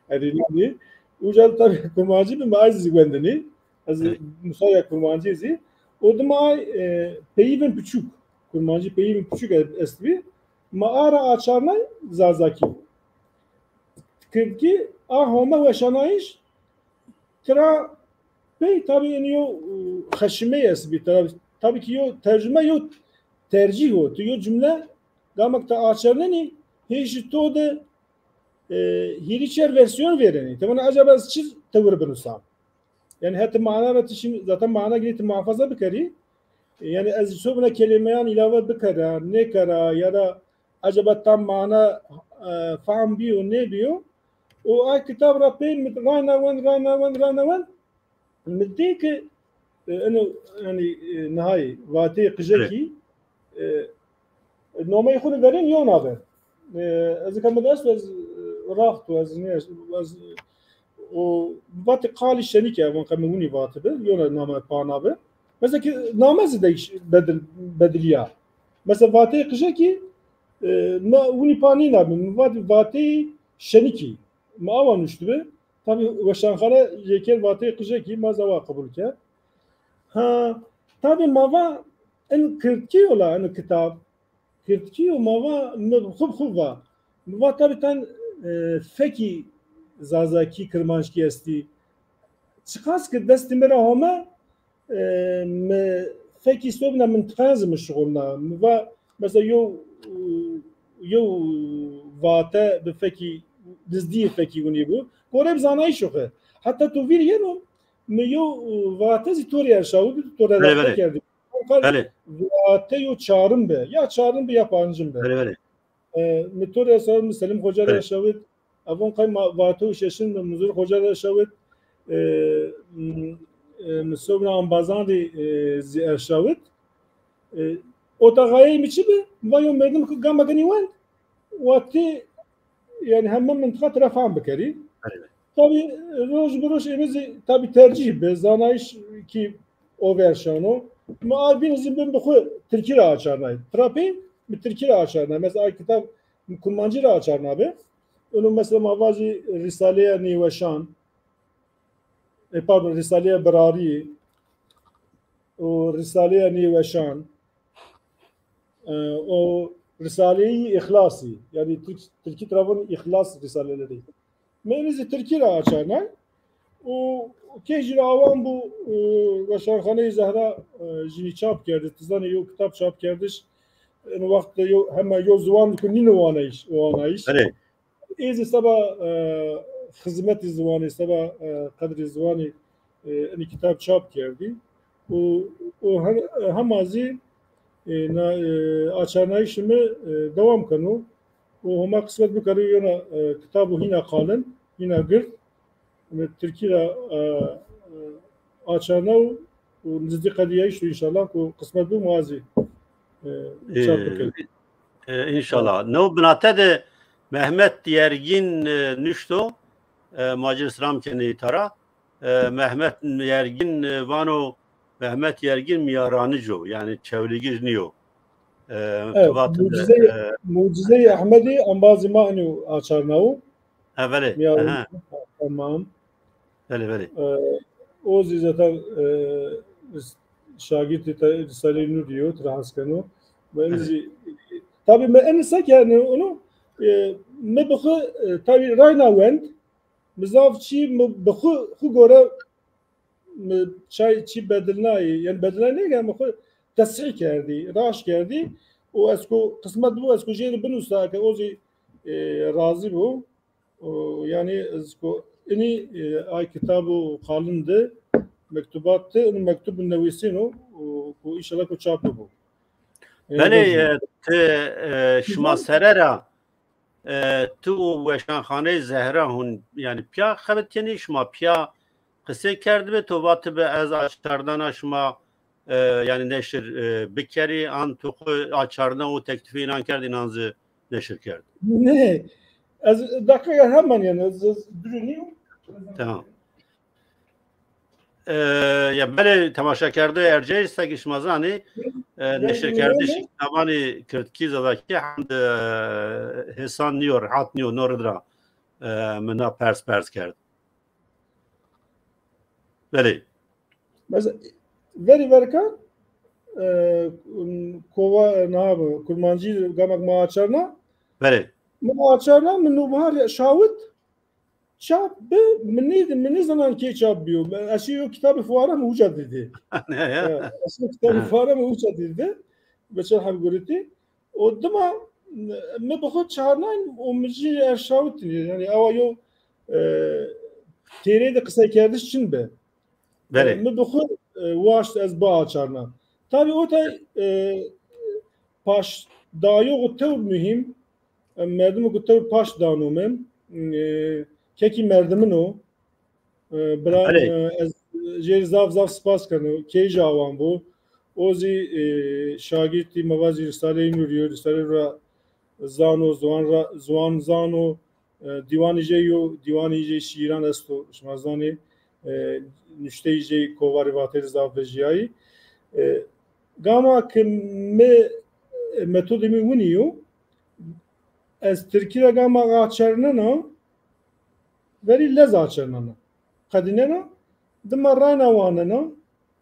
erînanî. Uca tabî kurmancî bi mi ay zî wendinî. Ez musaya kurmancî zî. O dima ay, e, peyîvên piçûk. Kurmancî peyîvên piçûk e-, estbî. Ma ara açarnay zazakî. Kirdkî a home weşanayîş tira pey tabî en yo, e, xeşimey estbî. Tabî, tabî ki yo tercume yo tercîh o. Tu yo cumle gamek ta açarnenî hêşî to de, e, hîrî çer versiyon vêrenî. Te vana acaba ez çi tewir binusam? Yani hetê mana ra ti şimdi zaten mana girê ti muhafaza bikerî. Yani ez sobina kelimeyan ilave bikera, nêkera ya da acaba tam mana, e, fam biyo, nêbiyo? O ay kitab ra pey mi rayna wend, rayna wend, rayna wend. Mi dî ki, e, eno, yani, e, nihayî, vateyê qijekî, e, nomeyê xwu ni verên yewna bi. E, ez ka mi dest ez, e, raxt û ez nê, ez, o vatê qalî şenî ke, evan qe mi winî vatibi, yewna name pana bi. Mesela ki name zî de bedil, bedilîya. Mesela vateyê qijekî, e, ma winî pa nîna bi, mi vat vateyê şenîkî. Ma awa nuştibi. Tabî weşanxane yê kerd vateyê qijekî, ma zawa qebul kerd. Ha, tabî ma va en kirdkî yo la, en kitab. Kirdkî yo ma va, mi xwu bi xwu va. Mi va tabî ten, e, fekî zazakî, kirmanckî estî. Çiqas ki destê mi ra home, e, mi fekî sobina mintiqayan zî mi şixulna. Mi va, mesela yo, yo vate bi fekî, nizdîyê fekî winî bû. Gorê bi zanayîşo xi. Heta to vîr yeno, mi yo, e, vate zî to rê erşawit, to rê rexne kerdî. Belê. Vate yo çarin bi. Ya çarin bi ya pancin bi. Belê, belê. E, mi to rê erşawit, mi Selim Xoca rê erşawit. Avon qey ma vate yo şeşin mi Muzur Xoca rê erşawit. E, m-, e, mi sobna ambazan rê, e, zî erşawit. E, ota xayeyê mi çi bi? Mi va yo merdim ki gama genî wend. Wa ti, yani, heme mintiqa tira fam bikerî. Belê. Tabî, roj bi roj êmî zî, tabî, tercîh bi, zanayîş kî o ver şano. Mi ay bîn zî bin bi xwu tirkî ra açarnay. Tira pey mi tirkî ra açarnay. Mesela ay kitab mi kurmancî ra açarna bi. Unu mesela ma vajî Rîsaleya Nêweşan, e, pardon, Rîsaleya Birarî û Rîsaleya Nêweşan. E, o Risaleyî Îxlasî, yanî Tirk-, Tirkî tira von Îxlas Risaleleri. Mi enî zî Tirkî ra açarnay. Û key jî ra awan bû, e, Weşanxaneyê Zehra, e, jînî çap kerdî. Ti zanî yo kitab çap kerdiş, eno wext de yo, hema yo ziwan ku nîno wanayîş, wanayîş. Belê. Ê zî seba, e, xizmetî ziwanî, seba, e, qedrî ziwanî, e, enî kitab çap kerdî. Û, û he-, hema zî, e, na, e, açarnayîşê mi, e, dewam keno. Û Homa qismet bikero yona, e, kitabo hîna qalin, hîna gird. Mi tirkî ra, e, e, açarna û, û nizdî qedîyayîş o înşallah ku qismet bi ma zî, e, çap bikin. E, înşallah. No binate de Mehmet Yergin, e, nuşto, e, ma ci rê selam kenê îta ra. E, Mehmet Yergin, e, vano Mehmet Yergin Miyaranic o, yanî Çewlîgic nîyo. E, evet, Mucizeyê, e, Mucizeyê Ehmedî embazê ma enî açarna o. Ha, belê. Miyaranic. Tamam. Belê, belê. E, o zî zaten, e, şagirtê te-, Risaleyê Nûrî yo, tira hes keno. Mi enî zî, tabî mi enî se ke, yanî, onu, e, mi bi xwu, e, tabî rayna wend, mi zaf çî mi bi xwu, xwu gore mi çay çî bedilnayî, yanî bedilnayî nêke, mi xwu tesîh kerdî, raş kerdî. O ez ko qismet bu, ez ko jêri binûsa ke o zî, e, razî bu. O, yanî ez ko inî, e, ay kitabû qalin de, mektubat de, inî mektub newîsîno, o, ko înşallah ko çap bibo. E, Belê, e, ti, e, şima serera, e, ti û Weşanxaneyê Zehra hûn, yanî piya xebit kenî, şima piya qisey kerdibê, to vatibi ez açardana şima, e, yanî neşir, e, bikerî, an tu xwu açarna û teklifê înan kerd, înan zî neşir kerd? Nê, ez deqîqe hemen, yanî ez, ez durunîyo. Tamam. E, ya belê temaşekerdoyê ercayî, seke şima zanî, e, neşirkerdiş kitabanî kirdkî zazakî hend, e, hêsan nîyo, rehat nîyo, no rid ra, e, mi na pers pers kerd. Belê. Mesela, verî verka, e, kova, na bi, kurmancî gamek ma açarna. Belê. Ma açarna, mi nûbihar şawit, çap bi, mi nê, mi nêzanan kê çap bîyo. Ez şî yo kitabê fuara mi uca dîdî. Ne ya? E, ez şî yo kitabê fuara mi uca dîdî. Beçer heb guritî. O dima mi bi xwu çarnayn û mi jî erşawitî. Yanî awa yo, e, têrê de qiseykerdiş çin bi. Belê. E, mi bi xwu, e, waşt ez biaçarna. Tabî o tay, e, paştdayoxu tewr muhîm, e, merdimêko tewr paşt dano mi. E, kekî merdimin o. E, bira, Belê. e, ez jê rê zaf zaf spas keno. Keyja awan bo. O zî, e, şagirtî ma vazî Risaleyê Nûrî yo, Risaleyê ra zano, ziwan ra, ziwan zano, e, dîwanî jê yo, dîwanî jê şîîran esto, şima zanê, e, nuşteyî jê kovarî vateyî zaf vejîyayî. E, gama ke mi, e, metodê mi winî yo, ez tirkî ra gama açernena, verî lez açernena. Qedînena, dima rayna wanena,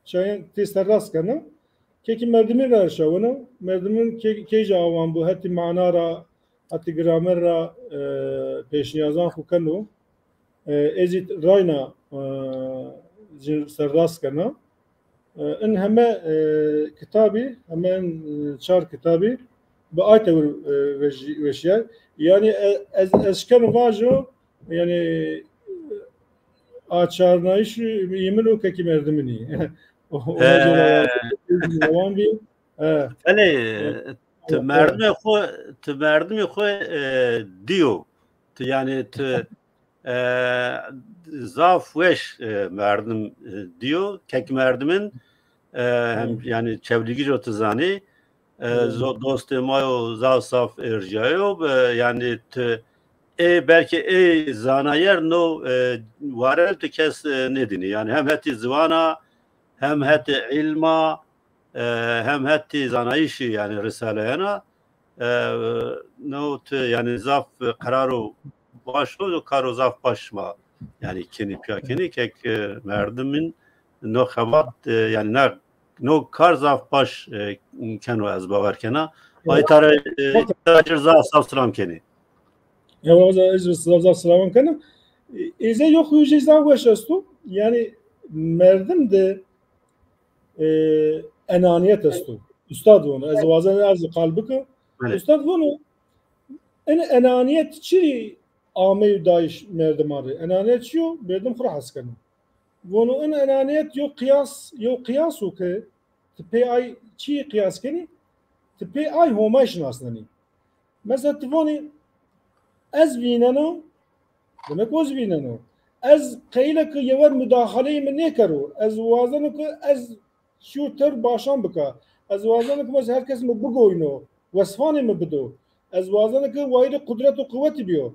çayan tê serrast kena, kekî merdimî ra erşawena, merdimin ke-, keyja awan bo, hetî mana ra, hetî gramer ra, e, pêşnîyazan xwu keno. E, ez zî rayna, e, ci serrast kena. E, in heme, e, kitabî, heme in, e, çar kitabî bi ay tewir, e, vejî-, veşîyay. Yanî, e, ez, ez şikeno vajo, yanî, e, açarnayîşî îmin û kekî merdiminî. O, o He. Wan bî. He. Belê, He. tu He. merdimê xwu, tu merdimê xwu, e, dîyo. Tu, yanî tu, e, zaf weş, e, merdim, e, dîyo. Kek merdimin, e, hem, Hı. yanî çewlîgij o tu zanî. E, Hı. zo-, dostê ma yo zaf zaf erjîyayo. E, yanî tu ê, belkî ê zanayer no, e, ware tu kes, e, nêdînî. Yanî hem hetî ziwana, hem hetî îlma, e, hem hetî zanayîşî, yanî risaleyena, e, no tu, yanî zaf qeraro baş o, karo zaf baş şima, yanî kenî, piya kenî, kek, e, merdimin no xebat, e, yanî na, no kar zaf baş, e, keno, ez bawer kena. Ay tare, e, tacir zaf zaf selam kenî. Ewa, ez zaf zaf selam kena. E, êzê yo xwu jî zaf weş esto. Yanî merdim de e, enanîyet esto. Ustad vono, ez wazen ez qal bike. Belê. Ustad vono, en enanîyet çirî ameyo dayîş merdiman rê? Enanîyet çi yo? Merdim xwu ra hes keno. Vono, en enanîyet yo qiyas, yo qiyas o ke ti pê ay çî qiyas kenî, ti pê ay Homay şinasnenî. Mesela ti vanî, ez vîneno, demek o zî vîneno. Ez qeyile ke yewer mudaxaleyê mi nêkero. Ez wazeno ke ez şîyo tewr başan bika. Ez wazeno ke mesela her kes mi bigoyno, wesfanê mi bido. Ez wazeno ke wayîrê qudret û quwetî bîyo.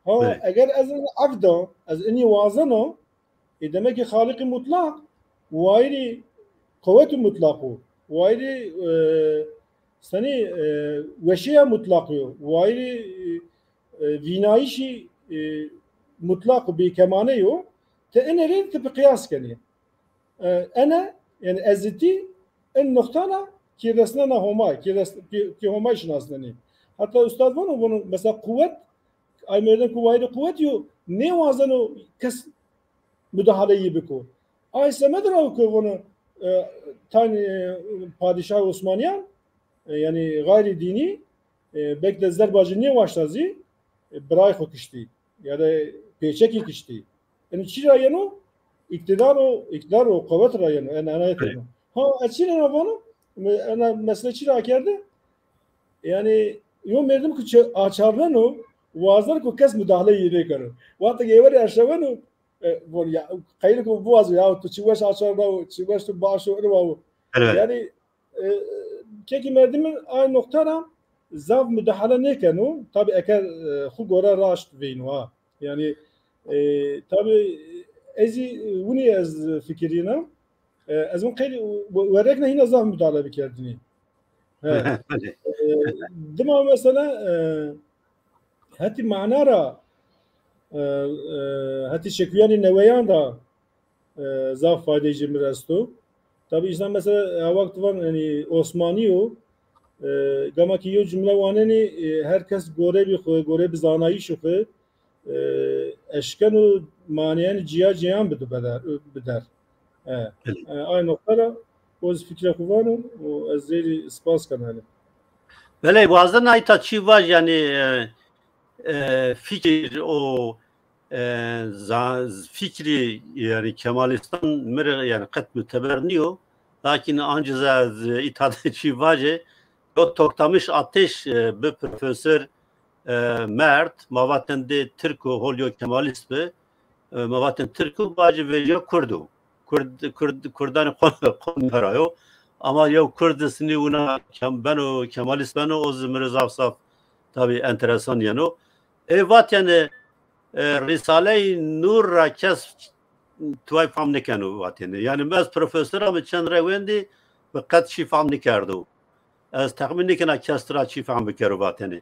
Ha, Belê. eger ez ef da, ez inî wazeno, Ê, demek ki Xaliqî Mutlaq wayîrî quwetî mutlaq o. Wayîrî, e, senî, e, weşîya mutlaq yo. Wayîrî, e, vînayîşî, e, mutlaq û bêkemane yo. Ti ene rê ti bi qiyas kenî. E, ene, yanî ezitî, en noqtana ki resnena Homay, ki res-, ki, ki Homay şinasnenî. Heta ustad vano, vano, mesela quwet, ay merdim ku wayîrî quwet yo, nêwazeno kes mudahaleyî biko. Ay semed ra ke vano, e, tayn, e, padîşah Osmanîyan, e, yanî xayrî dînî, e, belkî de zerba ci nêwaşta zî, e, birayê xo kiştî ya da pêçekî kiştî. Yanî çî ra yeno? Îktîdar û, îktîdar û qewet ra yeno. Yanî enayet yeno. Ha, ez çî ra vano? Me-, ena mesele çî ra akerde? Yanî yo merdim ku çi-, açarneno, wazer ku kes mudaxale yê nêkero. Wexto ke êverî eşeweno, e, von ya, qeylik o biwazo ya, tu çi weş açar da, çi weş tu baş o, ino wa. Elbet. Yanî, e, kekî merdimin ay noqta ra zaf mudaxale nêkeno. Tabî eke, e, xu gore raşt veyno ha. Yanî, e, tabî ez zî, e, winî ez fikirîna. E, ez vun qey we-, werekna hîna zaf mudaxale bikerdinî. He. E, dima mesela, e, hetî mana ra, e, e, hetî çekuyanê neweyan ra, e, zaf faydeyê ci mi ra esto. Tabî însan mesela, e, wexto van, yanî Osmanî yo, e, gama ki yo cumle wanenî, e, her kes gore bî xwu, gore bi zanayîşê xwu, e, eşkeno maneyanê cîya cîyan bido beder, bider. E, Belê. E, ay noqta ra o zî fikra xwu vano û ez zêrî spas kena yanî. Belê, wazena îta çî vaj yanî, e, e, fikir o, e, za-, fikrî yanî Kemalîstan mi rê yanî qet muteber nîyo. Lakin ancî ez îta de çî vajê, yo Toktamiş Ateş, e, bi profesor, e, merd, ma vatên dê Tirk o, hol yo Kemalîst bi, e, ma vatên Tirk o, vajê vejîya Kurd o. Kurd, Kurd, Kurdanê qo-, qomî ra yo. Ama yew Kurd sinî wina kem-, beno, Kemalîst beno, o zî mi rê zaf zaf tabî enteresan yeno. Ê vatêne, e, Rîsaleyê Nûr ra kes tuway fam nêkeno vatêne. Yanî ez profesor a, mi çend rey wendî, mi qet çî fam nêkerdo. Ez texmîn nêkena kes tira çî fehm bikero vatene.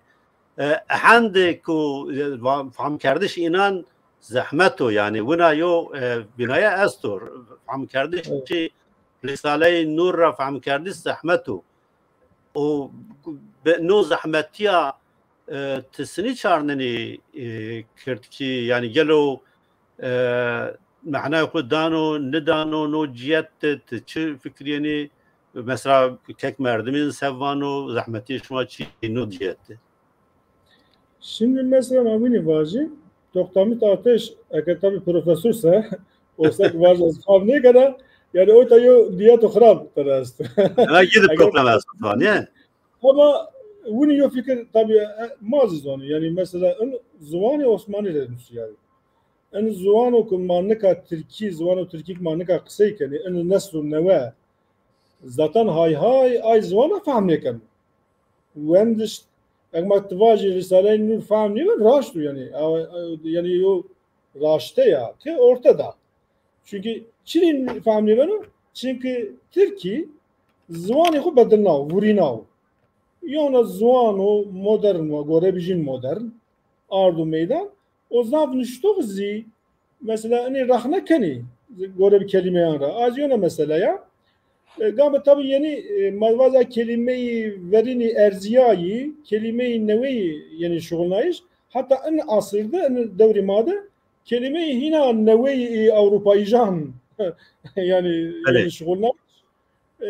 E, hende ku, e, va-, fehmkerdiş înan zehmet o, yanî wina yo, e, bînaye esto. Fehmkerdiş Evet. çi Rîsaleyê Nûr ra fehmkerdiş zehmet o. O be-, no zehmetîya, e, ti sinî çarnenî, e, kirdkî, yanî gelo, e, mehnayê xwu dano, nidano, no cîyet de ti çi fikirîyenî? Mesela kek merdimîn se vano, zehmetî şima çi no cîyet de? Şimdi mesela ma winî vajî, Toktamit Ateş, eke tabî profesor se, olsa ki vajî ez fam nêkena, yanî o ta yo nîyeto xirab tera esto. Ha, yine Eger problem esto falan, ya. Ama winî yo fikir tabî, e, ma zî zanî. Yanî mesela in ziwanê Osmanî de nusîyayî. In ziwano ku ma nika tirkî, ziwano tirkî ku ma nika qisey kenî, in neslo newe zaten hay hay ay ziwana fehm nêkeno. Wendiş, eg ma ti vajî Rîsaleyê Nûr fehm nîyo, raşt o yanî. A, a, yanî yo raşte ya, ti orte da. Çunkî çirî fehm nêbeno? Çunkî tirkî ziwanê xwu bedilnaw, vurînaw. Yewna ziwano modern wa, gore bijîn modern, ardo meydan. O zaf nuştox zî, mesela, inê rexne kenî, gore bi kelîmeyan ra. A zî yewna mesele ya. E, gabe tabî yenî, e, ma vaza kelîmeyî verînî erzîyayî, kelîmeyî neweyî yenî şuxulnayîş. Heta in asir de, in dewrê ma de, kelîmeyî hîna neweyî ê ewropayîjan, yanî, Belê. yanî şuxulna, e,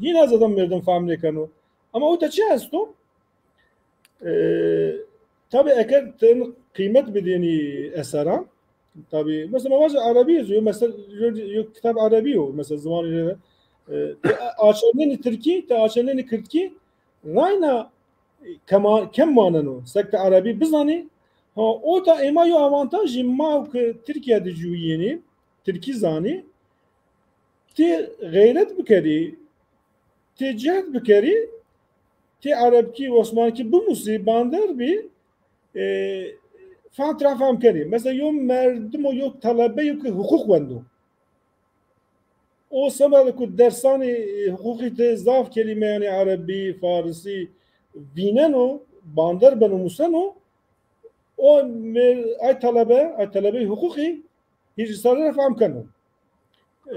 hîna zêde merdim fehm nêkeno. Ama o de çi esto? E, tabî eger ti qîmet bidênî eseran, tabî, mesela, ma vaje erebî yo, mesela, yo, yo kitab erebî yo, mesela, ziwanê, e, ti açarnenî tirkî, ti açarnenî kirdkî, rayna kema-, kem maneno. Seke ti erebî bizanî, ha, o da ê ma yo avantajî, ma ke Tirkîya de ciwîyenî, tirkî zanî, ti xeyret bikerî, ti cehd bikerî, ti erebkî, osmankî bimusî, bander bî, e, fehm tira fehm kenî. Mesela yo merdimo, yo telebeyo ke huqûq wendo. O seba de ku dersanê, e, huqûqî de zaf kelîmeyanê erebî, farisî vîneno, bander beno, museno, o me-, ay talebe, ay talebeyê huqûqî hîrîsare ra fehm keno.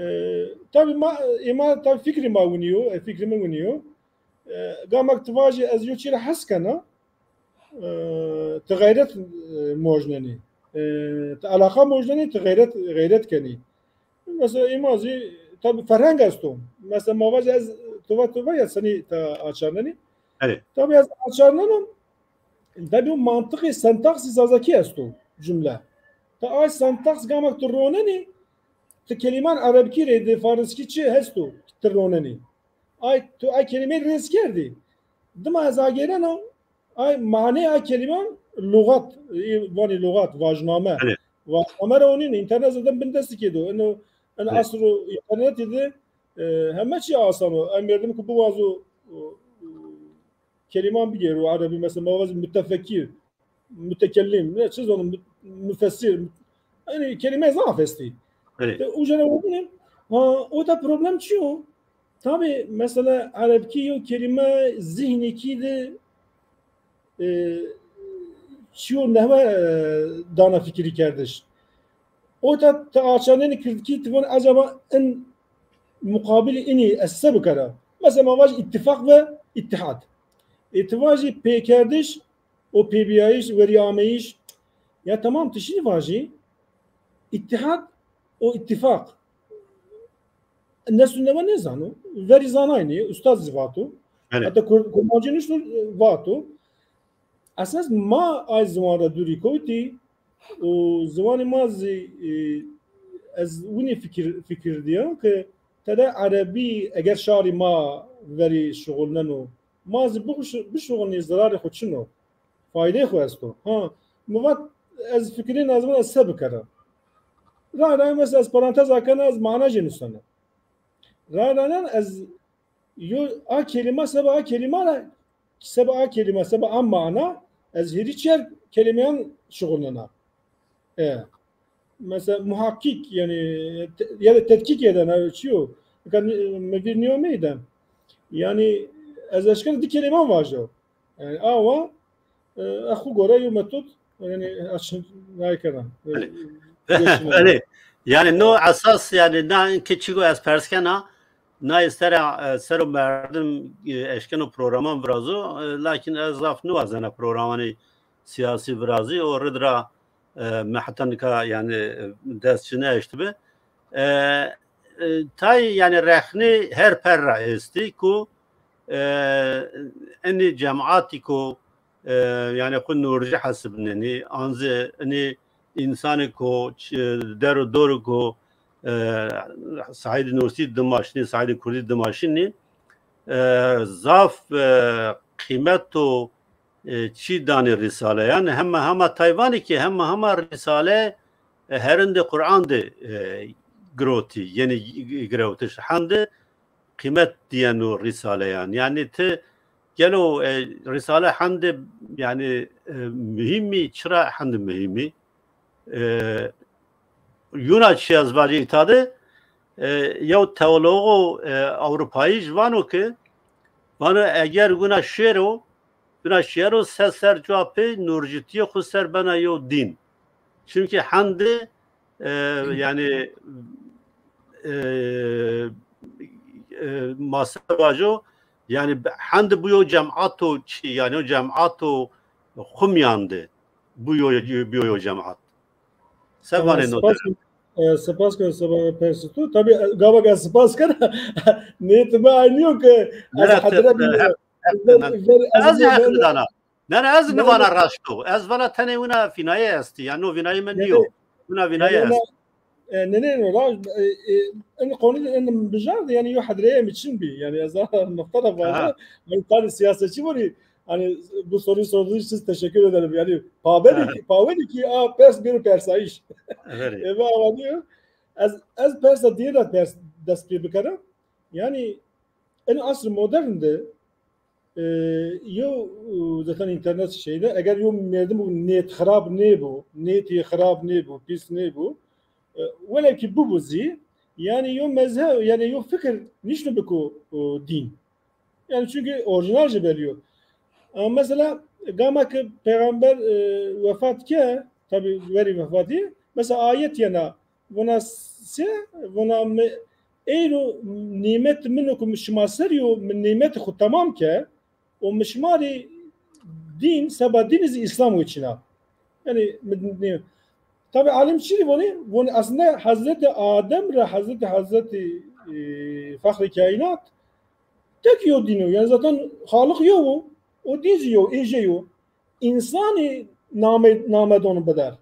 E, tabî ma, ê ma, tabî fikrê ma winî yo, e, fikrê mi winî yo. E, gama ke ti vajî ez yo çî ra hes kena, e, ti xeyret, e, mojnenî. E, ti eleqa mojnenî, ti xeyret, xeyret kenî. Mesela ê ma zî tabî ferheng esto. Mesela ma vajî ez tuva tuva ya senî ta açarnenî. Belê. Tabî ez açarneno, tabî o mantiqê sentaksî zazakî esto cumle. Ti ay sentaks gamek tu ronenî, ti kelîman erebkî rê de farizkî çi hesto ti ronenî. Ay, tu ay kelîmeyî rêz kerdî. Dima ez agêreno, ay manê ay kelîman lugat, ê vanî lugat, vajname. Belê. Vajname ra onîn, înternet zaten bindestikê do. Eno, en Belê. Asro înternetî de, e, heme çî asan o. Ay merdim ku biwazo, o, o, kelîman bigêro erebî, mesela ma vajî mutefekkir, mutekellim, ne çi zanim, mu-, mufessir. Yanî kelîme zaf estî. Belê. Te uca ra vabînim, ha, o da problem çi yo? Tabî, mesela, erebkî yo kelîme zîhnîkî de, e, çiyo nehwe, e, dana fikirî kerdiş. O da ti açanenî kirdkî ti von acaba in muqabilî inî ez se bikera? Mesela ma vaj îttifaq ve îttîhad. Ê ti vajî pêkerdiş û pêbîyayîş, werîameyîş. Ya temam ti şînî vajî îttîhad û îttifaq. Neslû newe nêzano. Verî zanaynî, ustad zî vato. Belê. Heta kur-, kurmancî nuşto, vato. Esas ma ay ziwan ra dûrî kewtî û ziwanê ma zî, e, ez winî fikir, fikir dîya ke tede erebî eger şarî ma verî şuxulneno, ma zî bixuş-, bişuxulnî zirarê xwu çin o. Faydeyê xwu esto. Ha, mi vat ez fikirîn ez vana se bikera. Ray ray mesela ez parantez akena ez mana jê nusena. Ray ray ez yo a kelîma seba a kelîma ra, seba a kelîma, seba a mana, ez hêrî çer kelîmeyan şuxulnena. E, mesela muhakkik, yanî, te-, ya da tetkik eden, ha, çi yo? Nika ni-, mi vîr nîyomeyî de. Yanî, ez eşkena di kelîman vajo. Yanî, awa, e, ez xwu gore yo metod, yanî, açın, nayê kena. Belê. Belê. Yanî, no esas, yanî, na inkê çigo ez pers kena, na sera, e, sero merdim, e, eşkeno programan virazo, e, lakin ez zaf niwazena programanê sîyasî virazî, o rid ra, e, mi heta nika, yanî, e, dest çi neeştibi. E, e, tay, yanî, rexnê her per ra estî ku, e, enî cematî ku, e, yanî xwu nurcî hesibnenî, an zî enî însanî ku ç-, der û dor ku, e, Saîdê Nursî dima şinî, Saîdê Kurdî dima şinî, e, zaf, e, qîmet û, e, çî danê rîsaleyan. Hema hema tay vanî ki hema hema rîsale, e, herindê Quran de, e, girotî, yenî girewtiş. Hende qîmet dîyeno rîsaleyan. Yanî ti gelo, e, rîsale hende, yanî, e, muhîm î, çira hende muhîm î? E, yuna çi ez vajî îta de, e, yew teologo, e, ewropayî jî vano ke, vano eger wina şêro, wina şêro se ser cuwa pê nurcîtîyê xwu ser bena yew dîn. Çimkî hende, e, yanî, e, e, ma se vajo, yanî hende bu yew cemato çi, yanî yew cemato xwu mîyan de. Bu yo, bu yo, yo cemat. Se vanê no? Spas, e, spas ke seba persê to. Tabî, e, gava ke spas kena, niyetê mi aynî yo ke ez hedire bî. Ez zî heq nidana. Ne, ne, ez nivana raşt o. Ez vana tenê wina fînayê estî. Yanî no vînayê mi nîyo. Wina vînayê est. E, ne, ne, no, ra, e, e, en konu en bijar de, yanî yo hedreye mi çin bî. Yanî ez a nokta da vardı. Yanî tabii siyasetçi var. Hani bu soruyu sorduğunuz için teşekkür ederim. Yanî pabeli ki, pabeli ki a pers bir persayış. Evet. Eve avanıyor. Ez, ez persa diye de pers dest pê bikerim. Yanî en asr modern de, e, yo, e, zaten internet şeyde, eger yo merdim bu niyet xirab nêbo, niyetî xirab nêbo, pîs nêbo, e, welew ki bibo zî, yanî yo mezheb, yanî yo fikir nîşno biko, e, dîn. Yanî çünkü orijinal jî belî yo. Ama mesela gama ke peyxamber, e, wefat ke, tabi verî wefatî, mesela ayet yena, vona se, vona mi eyro nîmet min o ku mi şima ser yo, mi nîmet xwu temam ke, û mi şima rê dîn, seba dînî zî Îslam weçîna. Yanî, mi dîn, tabî alim çi rê vonî? Vonî aslında Hezretî Adem ra Hezretî, Hezretî, e, Fexrê Kaînat tek yo dîn o. Yanî zaten Xaliq yo o. O dî zî yo, êje yo. Însanî name, name dono bider.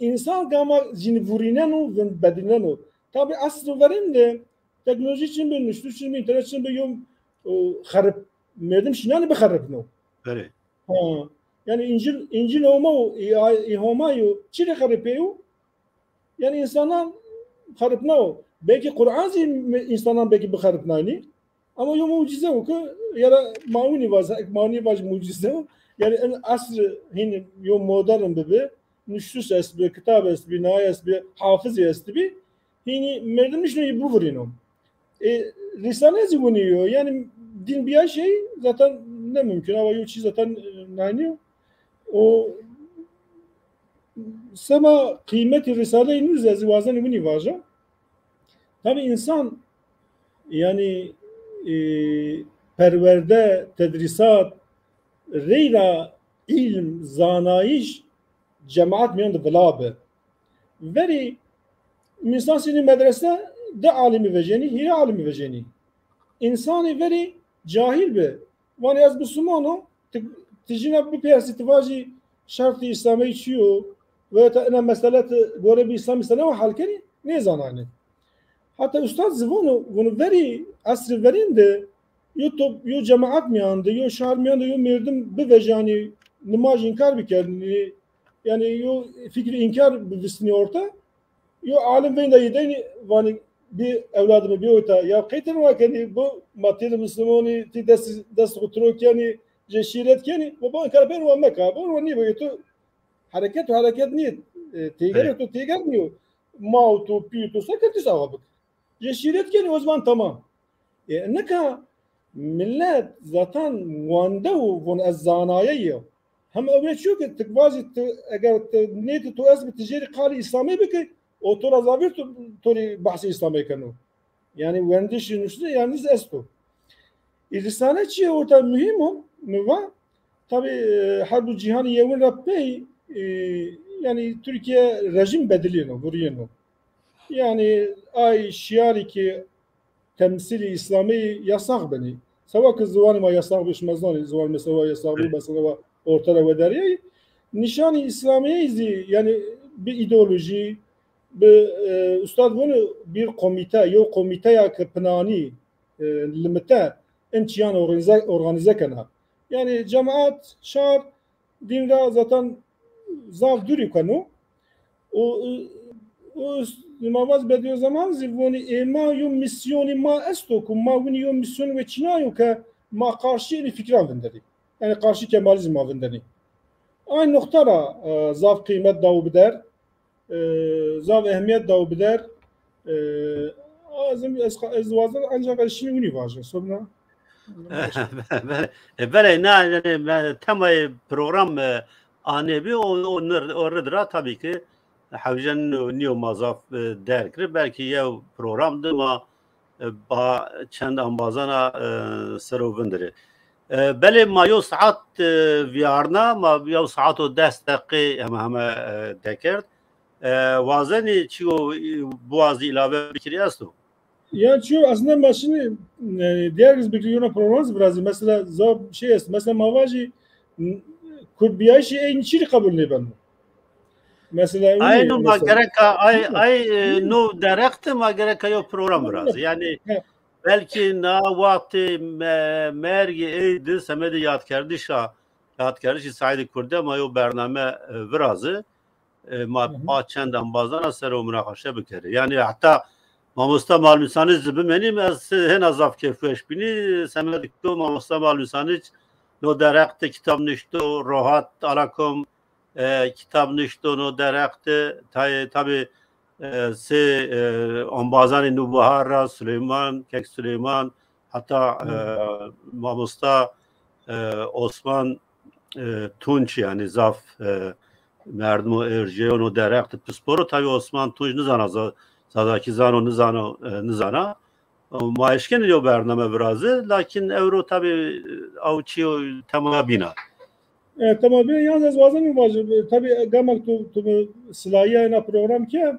Însan gama cinî vurîneno, vin bedilneno. Tabî esr û verên de teknolojî çin bi, nuştiş çin bi, înternet çin bi, yo, o, xerip, merdim şînanî bixeripno. Belê. Ha. Yanî Încîl, Încîl Homa û, î, î Homa yo, çi rê xeripê yo? Yanî însanan xeripnawo. Belkî Quran zî mi-, însanan belkî bixeripnaynî. Ama yo mucize o ki, ya da ma winî vaz, ma winî vaj mucize o. Yanî en asr hîn yo modern bibi, nuştiş est bi, kitab est bi, naye est bi, hafizî est bi. Hînî merdim nişno yi bivurîno. E, Risale zî winî yo. Yanî din biya şey zaten ne mümkün. Ama yo çî zaten, e, naynî yo. O sema qîmetî Risaleyê nû zî ez wazenî winî vaja. Tabî însan, yanî, e, perwerde, tedrîsat, reyra îlm, zanayîş, cemaat mîyan de vila bi. Verî însan şînî medrese di alimî vejenî, hîrê alimî vejenî. Însanî verî cahîl bi. Vanî ez bisimon o, ti, ti jîna bipersî, ti vajî şertî Îslamî çi yo, veya ta ina mesele ti gore bi Îslamî se newa hel kenî, nêzananî. Heta ustad zî vono, vono verî, esrê verîn de yo top-, yo cemaat mîyan de, yo şar mîyan de yo merdim bivejanî, nimaj înkar bikerî, yanî yo fikrî înkar bivistinî orte. Yo alim veyndî yê deynî, vanî bi ewladî mi bîyo ta, ya qey ti riwa kenî, bo ma têde muslimonî, ti dest, dest xu tiro kenî, jê şîret kenî, bo bo inkar pêro wa meka, bo wa nîbo, yê tu hereket û hereket nîyê, e, têger, tu têger nîyo. Ma û tu, pî û tu, se ke tu sawa bik. Jê şîret kenî, o zaman tamam. E, nika millet zaten wende û von ez zanaye yo. Hem ewê çiyo ke ti vajî ti, eger ti nêti to ez bi ti jêrî qalî Îslamê bikî, o to ra zavîr to, to rê behsê Îslamê keno. Yanî wendişî nuştî yanî esto. Î risale çi ye orta muhîm o, mi va, tabî, e, Herb û Cîhanî Yewin ra pey, e, yanî Tirkîye rejîm bedilîyeno, vurîyeno. Yanî ay şîarî ki temsîlî Îslamî yasax benî. Sewa ki ziwanî ma yasax bî, şima zanî, ziwanî mesela wa yasax bî, mesela wa orte ra wederîyayî. Nîşanî Îslamîyeyî zî, yanî bi îdeolojî, bi, e, ustad vûnî bir komîte, yew komîteya ki pinanî, e, limite, in çîyan organîze, organîze kena. Yanî cemaat, şar, dîn ra zaten zaf dûrî keno. Û, û, û Îmam Azad Bediüzzaman zî vonî, ê ma yo mîsyonî ma esto ku ma winî yo mîsyon weçînayo ke ma qarşî enî fikran vindenî. Yanî qarşî Kemalizm ma vindenî. Ay noqta ra, e, zaf qîmet dawo bider, e, zaf ehmîyet dawo bider. E, ez, ez, ez wazen ancak ez şînî winî vajin. Sonra Belê, e, belê, na, yanî, me, temayê program, e, anê bi, o, o, nir-, o rid ra tabî ki hewce nîyo, nîyo ma zaf, e, derg ri. Belkî yew program de ma, e, ba, çend embazana, e, ser o vindirê. E, belê ma yew saet, e, vîyarna, ma yew saet û des deqîqe heme heme, e, dekerd. E, wazenî çîyo, e, biwazî îlave bikirî esto? Ya çiyo aslında ma şinî, e, diğer giz bikirî yona program zî virazî. Mesela zaf şey est. Mesela ma vajî, n-, kurdbîyayîşî ey çî rê qebul nêbeno. Mesela Ay no ma gereka, ay, ay, e, no derexte ma gereka yo program virazî. Yanî belkî na wextê me-, mergê ey di semedê yadkerdişa, yadkerdişî Seîdê Kurde ma yo bername, e, virazî. E, ma pa çend embazana ser o munaqeşe bikerê. Yanî heta mamosta Malmîsanîc zî bimenî, ez hêna zaf kêfweş bînî. Semedê ku mamosta Malmîsanîc no derheq de kitab nuşto, rohat ala kom, e, kitab nuşto no derheq de. Tayê, tabî, e, sê, e, embazanê Nûbihar ra Suleyman, Kek Suleyman, heta, e, mamosta, e, Osman, e, Tunç, yanî zaf, e, merdimo erjîyo no derheq de pispor o. Tabî Osman Tunç nizana za-, Zazakî zano, nizano, e, nizana. Ma eşkenê yo bername virazî, lakin ewro tabî, e, aw çîyo tema bîna. E, tema bîna, yalnız ez wazenî vajî, e, tabî, e, gamak tu, tu mi silahîya ena program ke,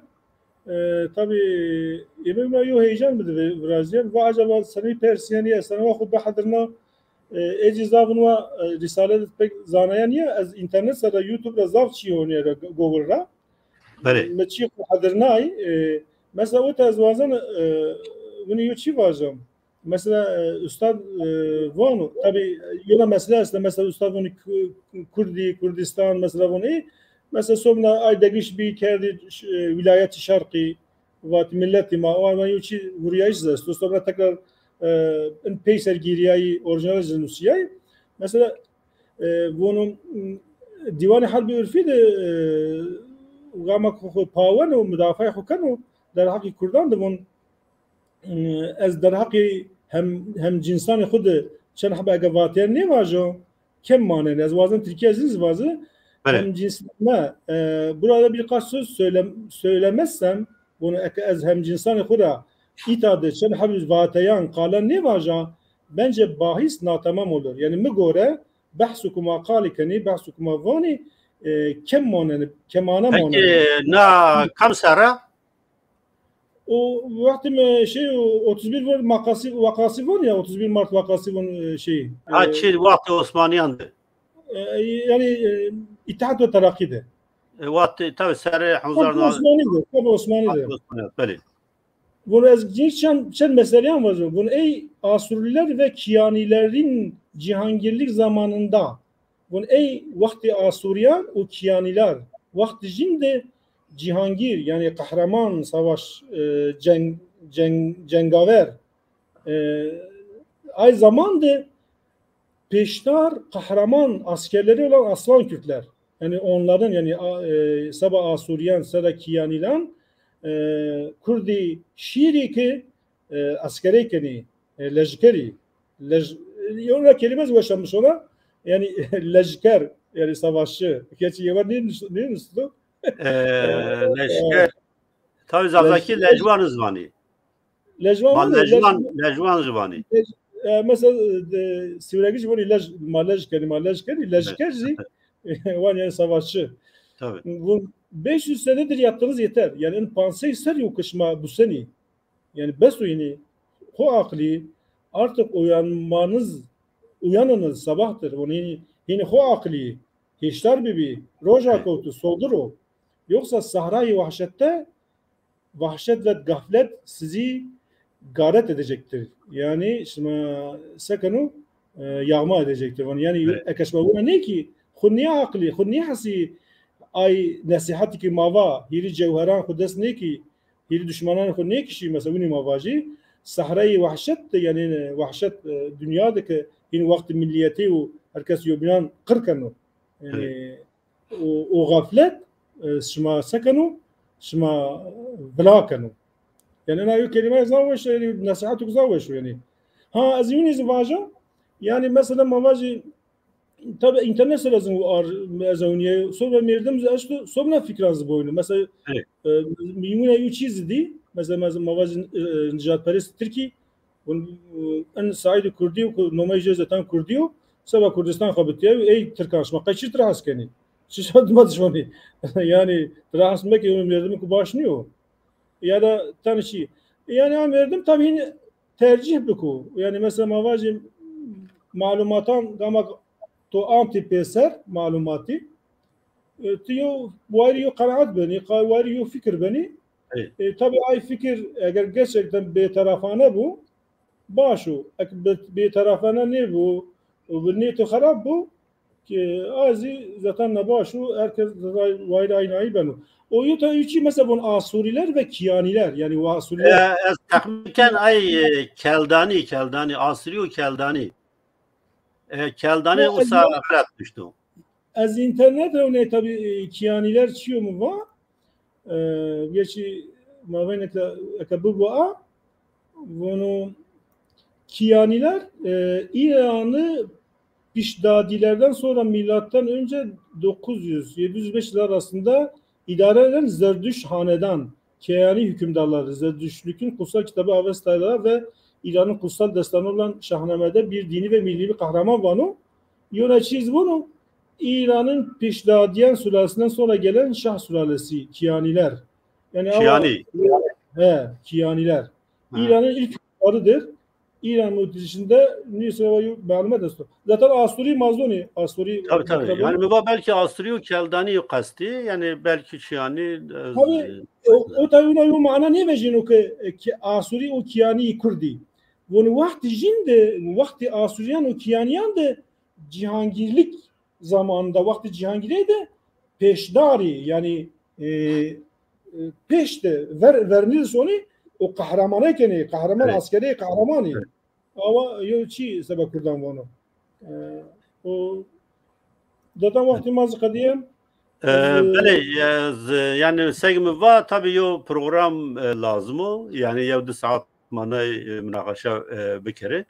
e, tabî, yemek ma yo heyecan bide vi-, virazîyen. Va acaba senî persîyenî, ez senewa xwu bihedirna, E, ê zî zaf vûn wa, e, Rîsale de pek zanaya nîya, ez înternet ser ra, YouTube ra zaf çî honîya ra, Google ra. Belê. Mi çî xwu hedirnay, e, mesela o te ez wazen, e, winî yo çî vajim. Mesela, e, ustad, e, vano, tabî, yona mesele est, mesela ustad vano Ku-, Kurdî, Kurdistan, mesela vano ê, mesela sobna ay degîş bî kerdî, e, wîlayetî şerqî, vat milletî ma, o ama yo çî vurîyayîş zî esto. Sobna tekrar, e, in peyser gîrîyayî, orîjînal zî nusîyayî. Mesela, e, vano, m, Dîwanê Herbî Urfî de, e, gama ku xwu paweno, mudafaya xwu keno, derheqî Kurdan de von, e, ez derheqî hem, hemcînsanê xwu de çend hebe eke vateyan nêvajo, kem manenê. Ez wazen Tirkîya zî zî vaze, Belê. Hemcîns-, ne, e, burada birkaç söz söyle-, söylemezsem, bunu eke ez hemcînsanê xwu ra îta de çend hebe vateyan, qalan nêvaja, bence bahis natamam olur. Yani mi gore, behs û kuma qalî kenî, behs û kuma vanî, e, kem manenê, kemane manenê. Peki, na kam serre? O wextî mi şey, o otuz bir var, makasî, vakasî var ya, otuz bir Mart vakasî var, e, şey. Ha, e, çi, wextê Osmanîyan de. E, yani, e, Îttihat ve Terakî de. E, wextê, tabi serê Hezar Osmanî de, tabi Osmanî de. Osmanîyan, belê. Bunu ez çend, çend meseleyan vajim. Bunu ey Asuriler ve Kiyanilerin cihangirlik zamanında, bunu ey wextê Asuriyan û Kiyaniler, wextê jin de cihangîr, yani kahraman, savaş, e, ceng, ceng, cengaver, e, ay zaman de pêşdar kahraman askerleri olan aslan Kürtler. Yani onların, yani, a-, e, seba Asuriyan, seba Kiyanilan, e, Kurdî şîrî ki, e, eskerey kenî, e, lejkerî, lej-, e, ona kelime zî weşanmiş ona, yani lejker, yani savaşçı. Gerçi yewa ne, ne, ne, Ee, leşker. Tabii Zazakî lejwan ziwanî. Lejwan, ma lejwan, lejwan ziwanî. E, mesela, e, Sîwregî zî vonî lej, ma lej kenî, ma lej kenî, lejker zî, wan yani savaşçı. Tabii. Bu beş yüz senedir yaptığınız yeter. Yani en pansey ser yok kışma bu seni. Yani bes o yine, xo aqlî, artık uyanmanız, uyanınız, sabahtır. Onu yine, yine xo aqlî, hêşdar bibî, roja kewtu, sodir o. Yoksa sahrayê wahşette, wahşet ve gaflet sizi garet edecektir. Yani şima sekenu, e, yağma edecektir. Yani eke şima wina nê ki, xu nê aqlî, xu nê hesî ay nesîhetî ki ma va, hîrî cewheran xu dest nê ki, hîrî duşmanan xu nêkişî, mesela winî ma vajî, sahrayê wahşet de, yani wahşet, e, dünya de ki hîn wextî milliyetê û herkes yobînan qir keno. Yani o, o gaflet, e, şima se keno, şima vila keno. Yani ena yo kelîme zaf weş, yani nesihet zaf weş yani. Ha, ez winî zî vaja, yani mesela ma vajî, tabi înternet ser ez ar, ez ewnîye, sobra merdim zî eşto, sobra fikran zî boynu. Mesela, e, mîmûne yo çî zî dî, mesela, ma vajî, e, nijadperest Tirkî, en Saîdî Kurdî yo ku nomey jê zetan Kurdî yo, seba Kurdistan xebitîyayo, ey Tirkan şima qey çi tira hes kenî? Çi şa dima dişmanî? Yani, tira hes meke, merdimî ku baş nîyo. Ya da tanî çi? Yani, a merdim tabi hîn tercîh biko. Yani, mesela, ma vajî malumatan gama to antî pêser malumatî, e, ti yo wayirî yo qenaet benî, qa-, wayirî yo fikir benî. E, tabi ay fikir eger gerçekten bêterafane bu, baş o. Ek bê-, bêterafane nêbu, û bi nêto xerab bu, ki a zî zaten nebaş o, herkes wayirî aynayî beno. O yo ta yo çî mesela von Asuriler ve Kiyaniler, yani o Asuriler. E, ez texmîn ken ay, e, Keldanî, Keldanî, Asuri û Keldanî. E, Keldanî usa xelat duşto. Ez înternet rewnê tabî, e, Kiyaniler çi yo mi va. E, geçî ma veyne ke eke bibo a, vono Kiyaniler, e, İran'ı Pişdadilerden sonra milattan önce dokuz yüz yedi yüz beş yıl arasında idare eden Zerdüşt hanedan, Keyani hükümdarları, Zerdüştlükün kutsal kitabı Avesta'da ve İran'ın kutsal destanı olan Şahname'de bir dini ve milli bir kahraman vano. Yona çî zî vano, İran'ın Pişdadiyen sülalesinden sonra gelen Şah sülalesi, Kiyaniler. Yani Kiyani. He, Kiyaniler. Ha. İran'ın ilk hükümdarıdır. İran û dışında nî sira yo malumat esto. Zaten Asuri ma zonî, Asuri. Tabii, tabii. Yani mi va belki Asuri û Keldanî qestî, yani belki Çiyanî, e, tabii, e, o, o tabii ona yo mana nêvejîno ki, e, ki Asuri û Kiyanî Kurdî. Vonî wextî jin de, wextî Asuriyan û Kiyaniyan de cihangîrlik zamanında, wextî cihangîrê de pêşdarî, yani, e, e, pêş de ver, vernî sonî o qehremanê kenê, qehreman, evet, askerê qehremanî. Evet. Awa yo çi seba Kurdan vano. E, o datan wextî ma zî qedîyen. E, e, belê, e, z-, yani seg mi va, tabii yo program, e, lazim o. Yani yew di saat manay, e, münaqeşe, e, bikerê.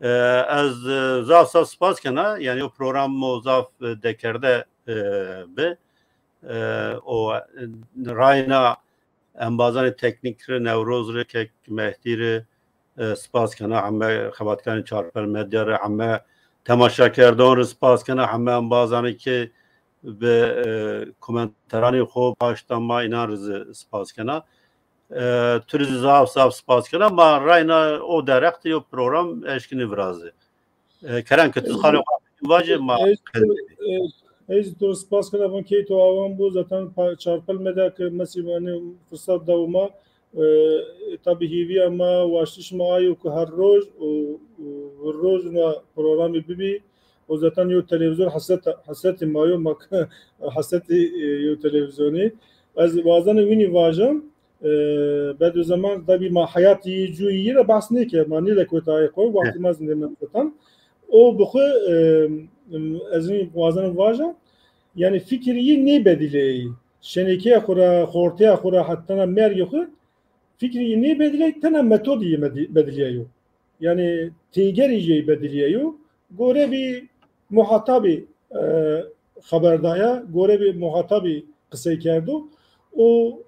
E, ez, e, zaf zaf spas kena. Yani yo program mo zaf, e, dekerde, e, bi. E, o, e, rayna embazanê teknîk rê, Newroz rê, Kek Mehdî rê, e, spas kena, heme xebatkarên Çarpel Medya rê, heme temaşakerdoxan rê spas kena, heme embazanê ke bi, e, komenteranê xo paşta ma, înan rê zî spas kena. E, tu rê zî zaf zaf spas kena. Ma rayna o derheq de yo program eşkinî virazê. E, Kerem ke tu xalê xo vajê ma. Ez, ez, ez to spas kena, von key to awan bu. Zaten pa-, Çarpel Medya ke mesî, yani, fırsat da ma, e, tabi hîvîya ma, waştiş ma ayo ku her roj û, û her roj na programî bibî. O zaten yo televîzyon hesret, hesretî ma yo, ma hesretî, e, yo televîzyonî. Ez wazena winî vajim, e, Bediüzzeman, tabî ma heyatî yî, cuyî yî ra behs nêke, ma nêde kotayê xo, wextî ma zî nêmend zaten. O bi xwu, e, ez nî wazena vaja, yani fikir yî nêbedîleyî. Şenekîya xwu ra, xorteya xwu ra, hetana mergê xwu, fikir yî nêbedîleyî, tena metodî yî medî-, bedîlîyayo. Yani têgerî jey bedîlîyayo. Gore bî muhatabî, e, xeber daya, gore bî muhatabî qisey kerdo. O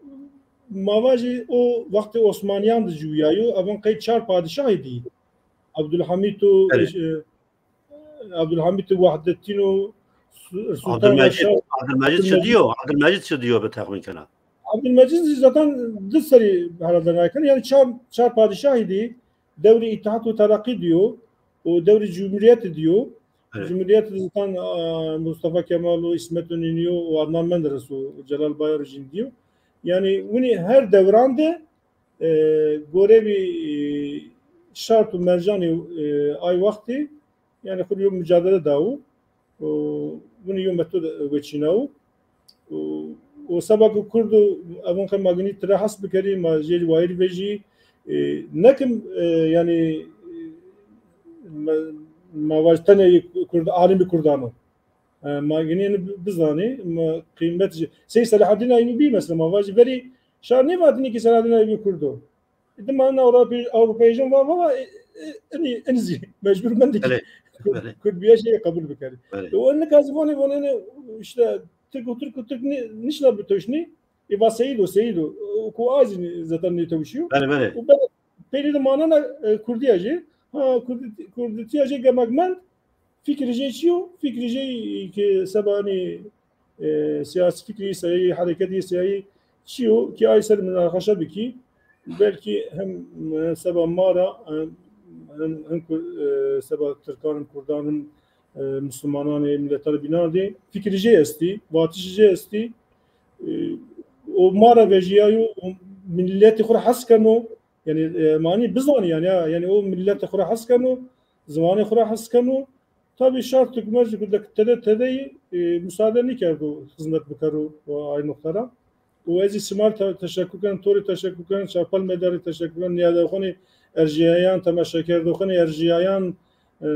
ma vajî o wextê Osmanîyan de ciwîyayo, evan qey çar padîşahî dî. Abdulhamîd û, belê, e, Abdulhamîd û Wehdetîn û Su-, Sultan Abdülmecid, Reşad, Abdülmecid çi Abdülmecid. Diyo? Abdülmecid çi diyo bi texmîn kena? Abdülmecid zî zaten di serî herhalde raye kena. Yani çar, çar padîşahî dî. Dewrê Îttihat û Terakî diyo û dewrê Cumhuriyetî diyo. Evet. Cumhuriyetî de zaten, e, Mustafa Kemal û Îsmet Înönü û Adnan Menderes û Celal Bayar jîn diyo. Yani winî her dewran de, e, gore bî, e, şart û mercanê, e, ay wextî, yani xwu yo mucadele dawo. O, winî yo metod weçînawo. O, o seba ku Kurdo, evon qe ma ginî tira hes bikerî, ma jê wayîr vejî, e, nekim, e, yani, e, ma, ma vaj tenê Kurd, alimî Kurdan o. E, ma ginî bi-, bizanî, ma qîmet jî. Sey Selahaddin Eyyubi mesela, ma vajî verî şar nêvatînî ki Selahaddin Eyyubi Kurd o. Dima na Ewropa, Ewropa jin va, va, va, e, e, inî, inî zî mecbur mendî ki, belê, Kurd, belê, Kurd bîya şey qebul bikerî. Belê. E, o nika zî vonê, vonê ne, işte, Tirk û Tirk û Tirk ni-, nişna bitoşnî, e, va Seyîd o, Seyîd o. O ku a zî zaten nêtewşîyo. Belê, belê. O be-, peynî de manena, e, Kurdîya jê. Ha, Kurdi-, Kurdîtîya jê gemek mend, fikrî jê çi yo? Fikrî jê ki seba, hanî, e, siyasî fikrî, seyayî, hereketî seyayî çi yo ki ay ser munaqeşe bikî, belkî hem, e, seba ma ra, e, hem, hem ku-, e, seba Tirkan, Kurdan, hem, e, Muslumanan, e, miletan bînan de fikrî jê estî, vatişî jê estî. E, o ma ra vejîyayo, o miletî xwu ra hes keno, yani, e, manî bizanî yani, ya, yani o miletî xwu ra hes keno, ziwanê xwu ra hes keno. Tabî şart hukûmet jî ku de tede tede yî, e, musade nêkerdo xizmet bikero o ay noqte ra. Û ez zî şima rê te-, teşekkür ken, to rê teşekkür ken, Çarpel Medya rê teşekkür ken, nîyadoxanê erjîyayan, temaşekerdoxanê erjîyayan, e,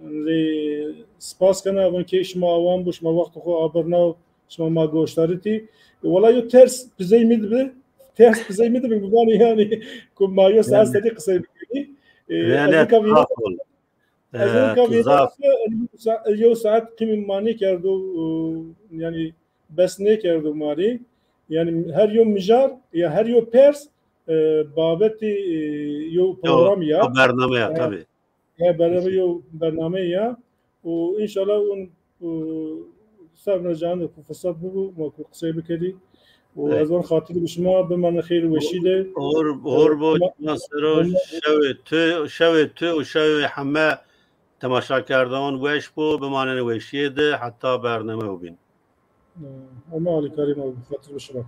rê spas kena, vun key şima awan bo, şima wextê xo abirnaw, şima ma goşdaritî. E, wela yo ters pizey mi de bi, ters pizey mi de bi, bivanê yani, ku ma yo saet serî qisey bikerî. E, yani, ez nika vîna, ez nika vîna, sa-, yo saet qîmî ma nêkerdo, e, yani bes nêkerdo ma rê. Yani her yo mijar, ya her yo pers, e, babetî, e, yo program ya. Yo bername ya, e, tabî. Ya, bername yo bername ya. Û înşallah un, û, ser na can de ku firsat bibo, ma ku qisey bikerî. û ez van xatirî bi şima, bimanin xêr û weşî de. Hor, hor bo, şima ser o. Şewê tu, şewê tu û şewê heme temaşakerdan weş bo, bimanin weşîye de heta bername o bîn. Ama alîkarî ma, xatir bi şima.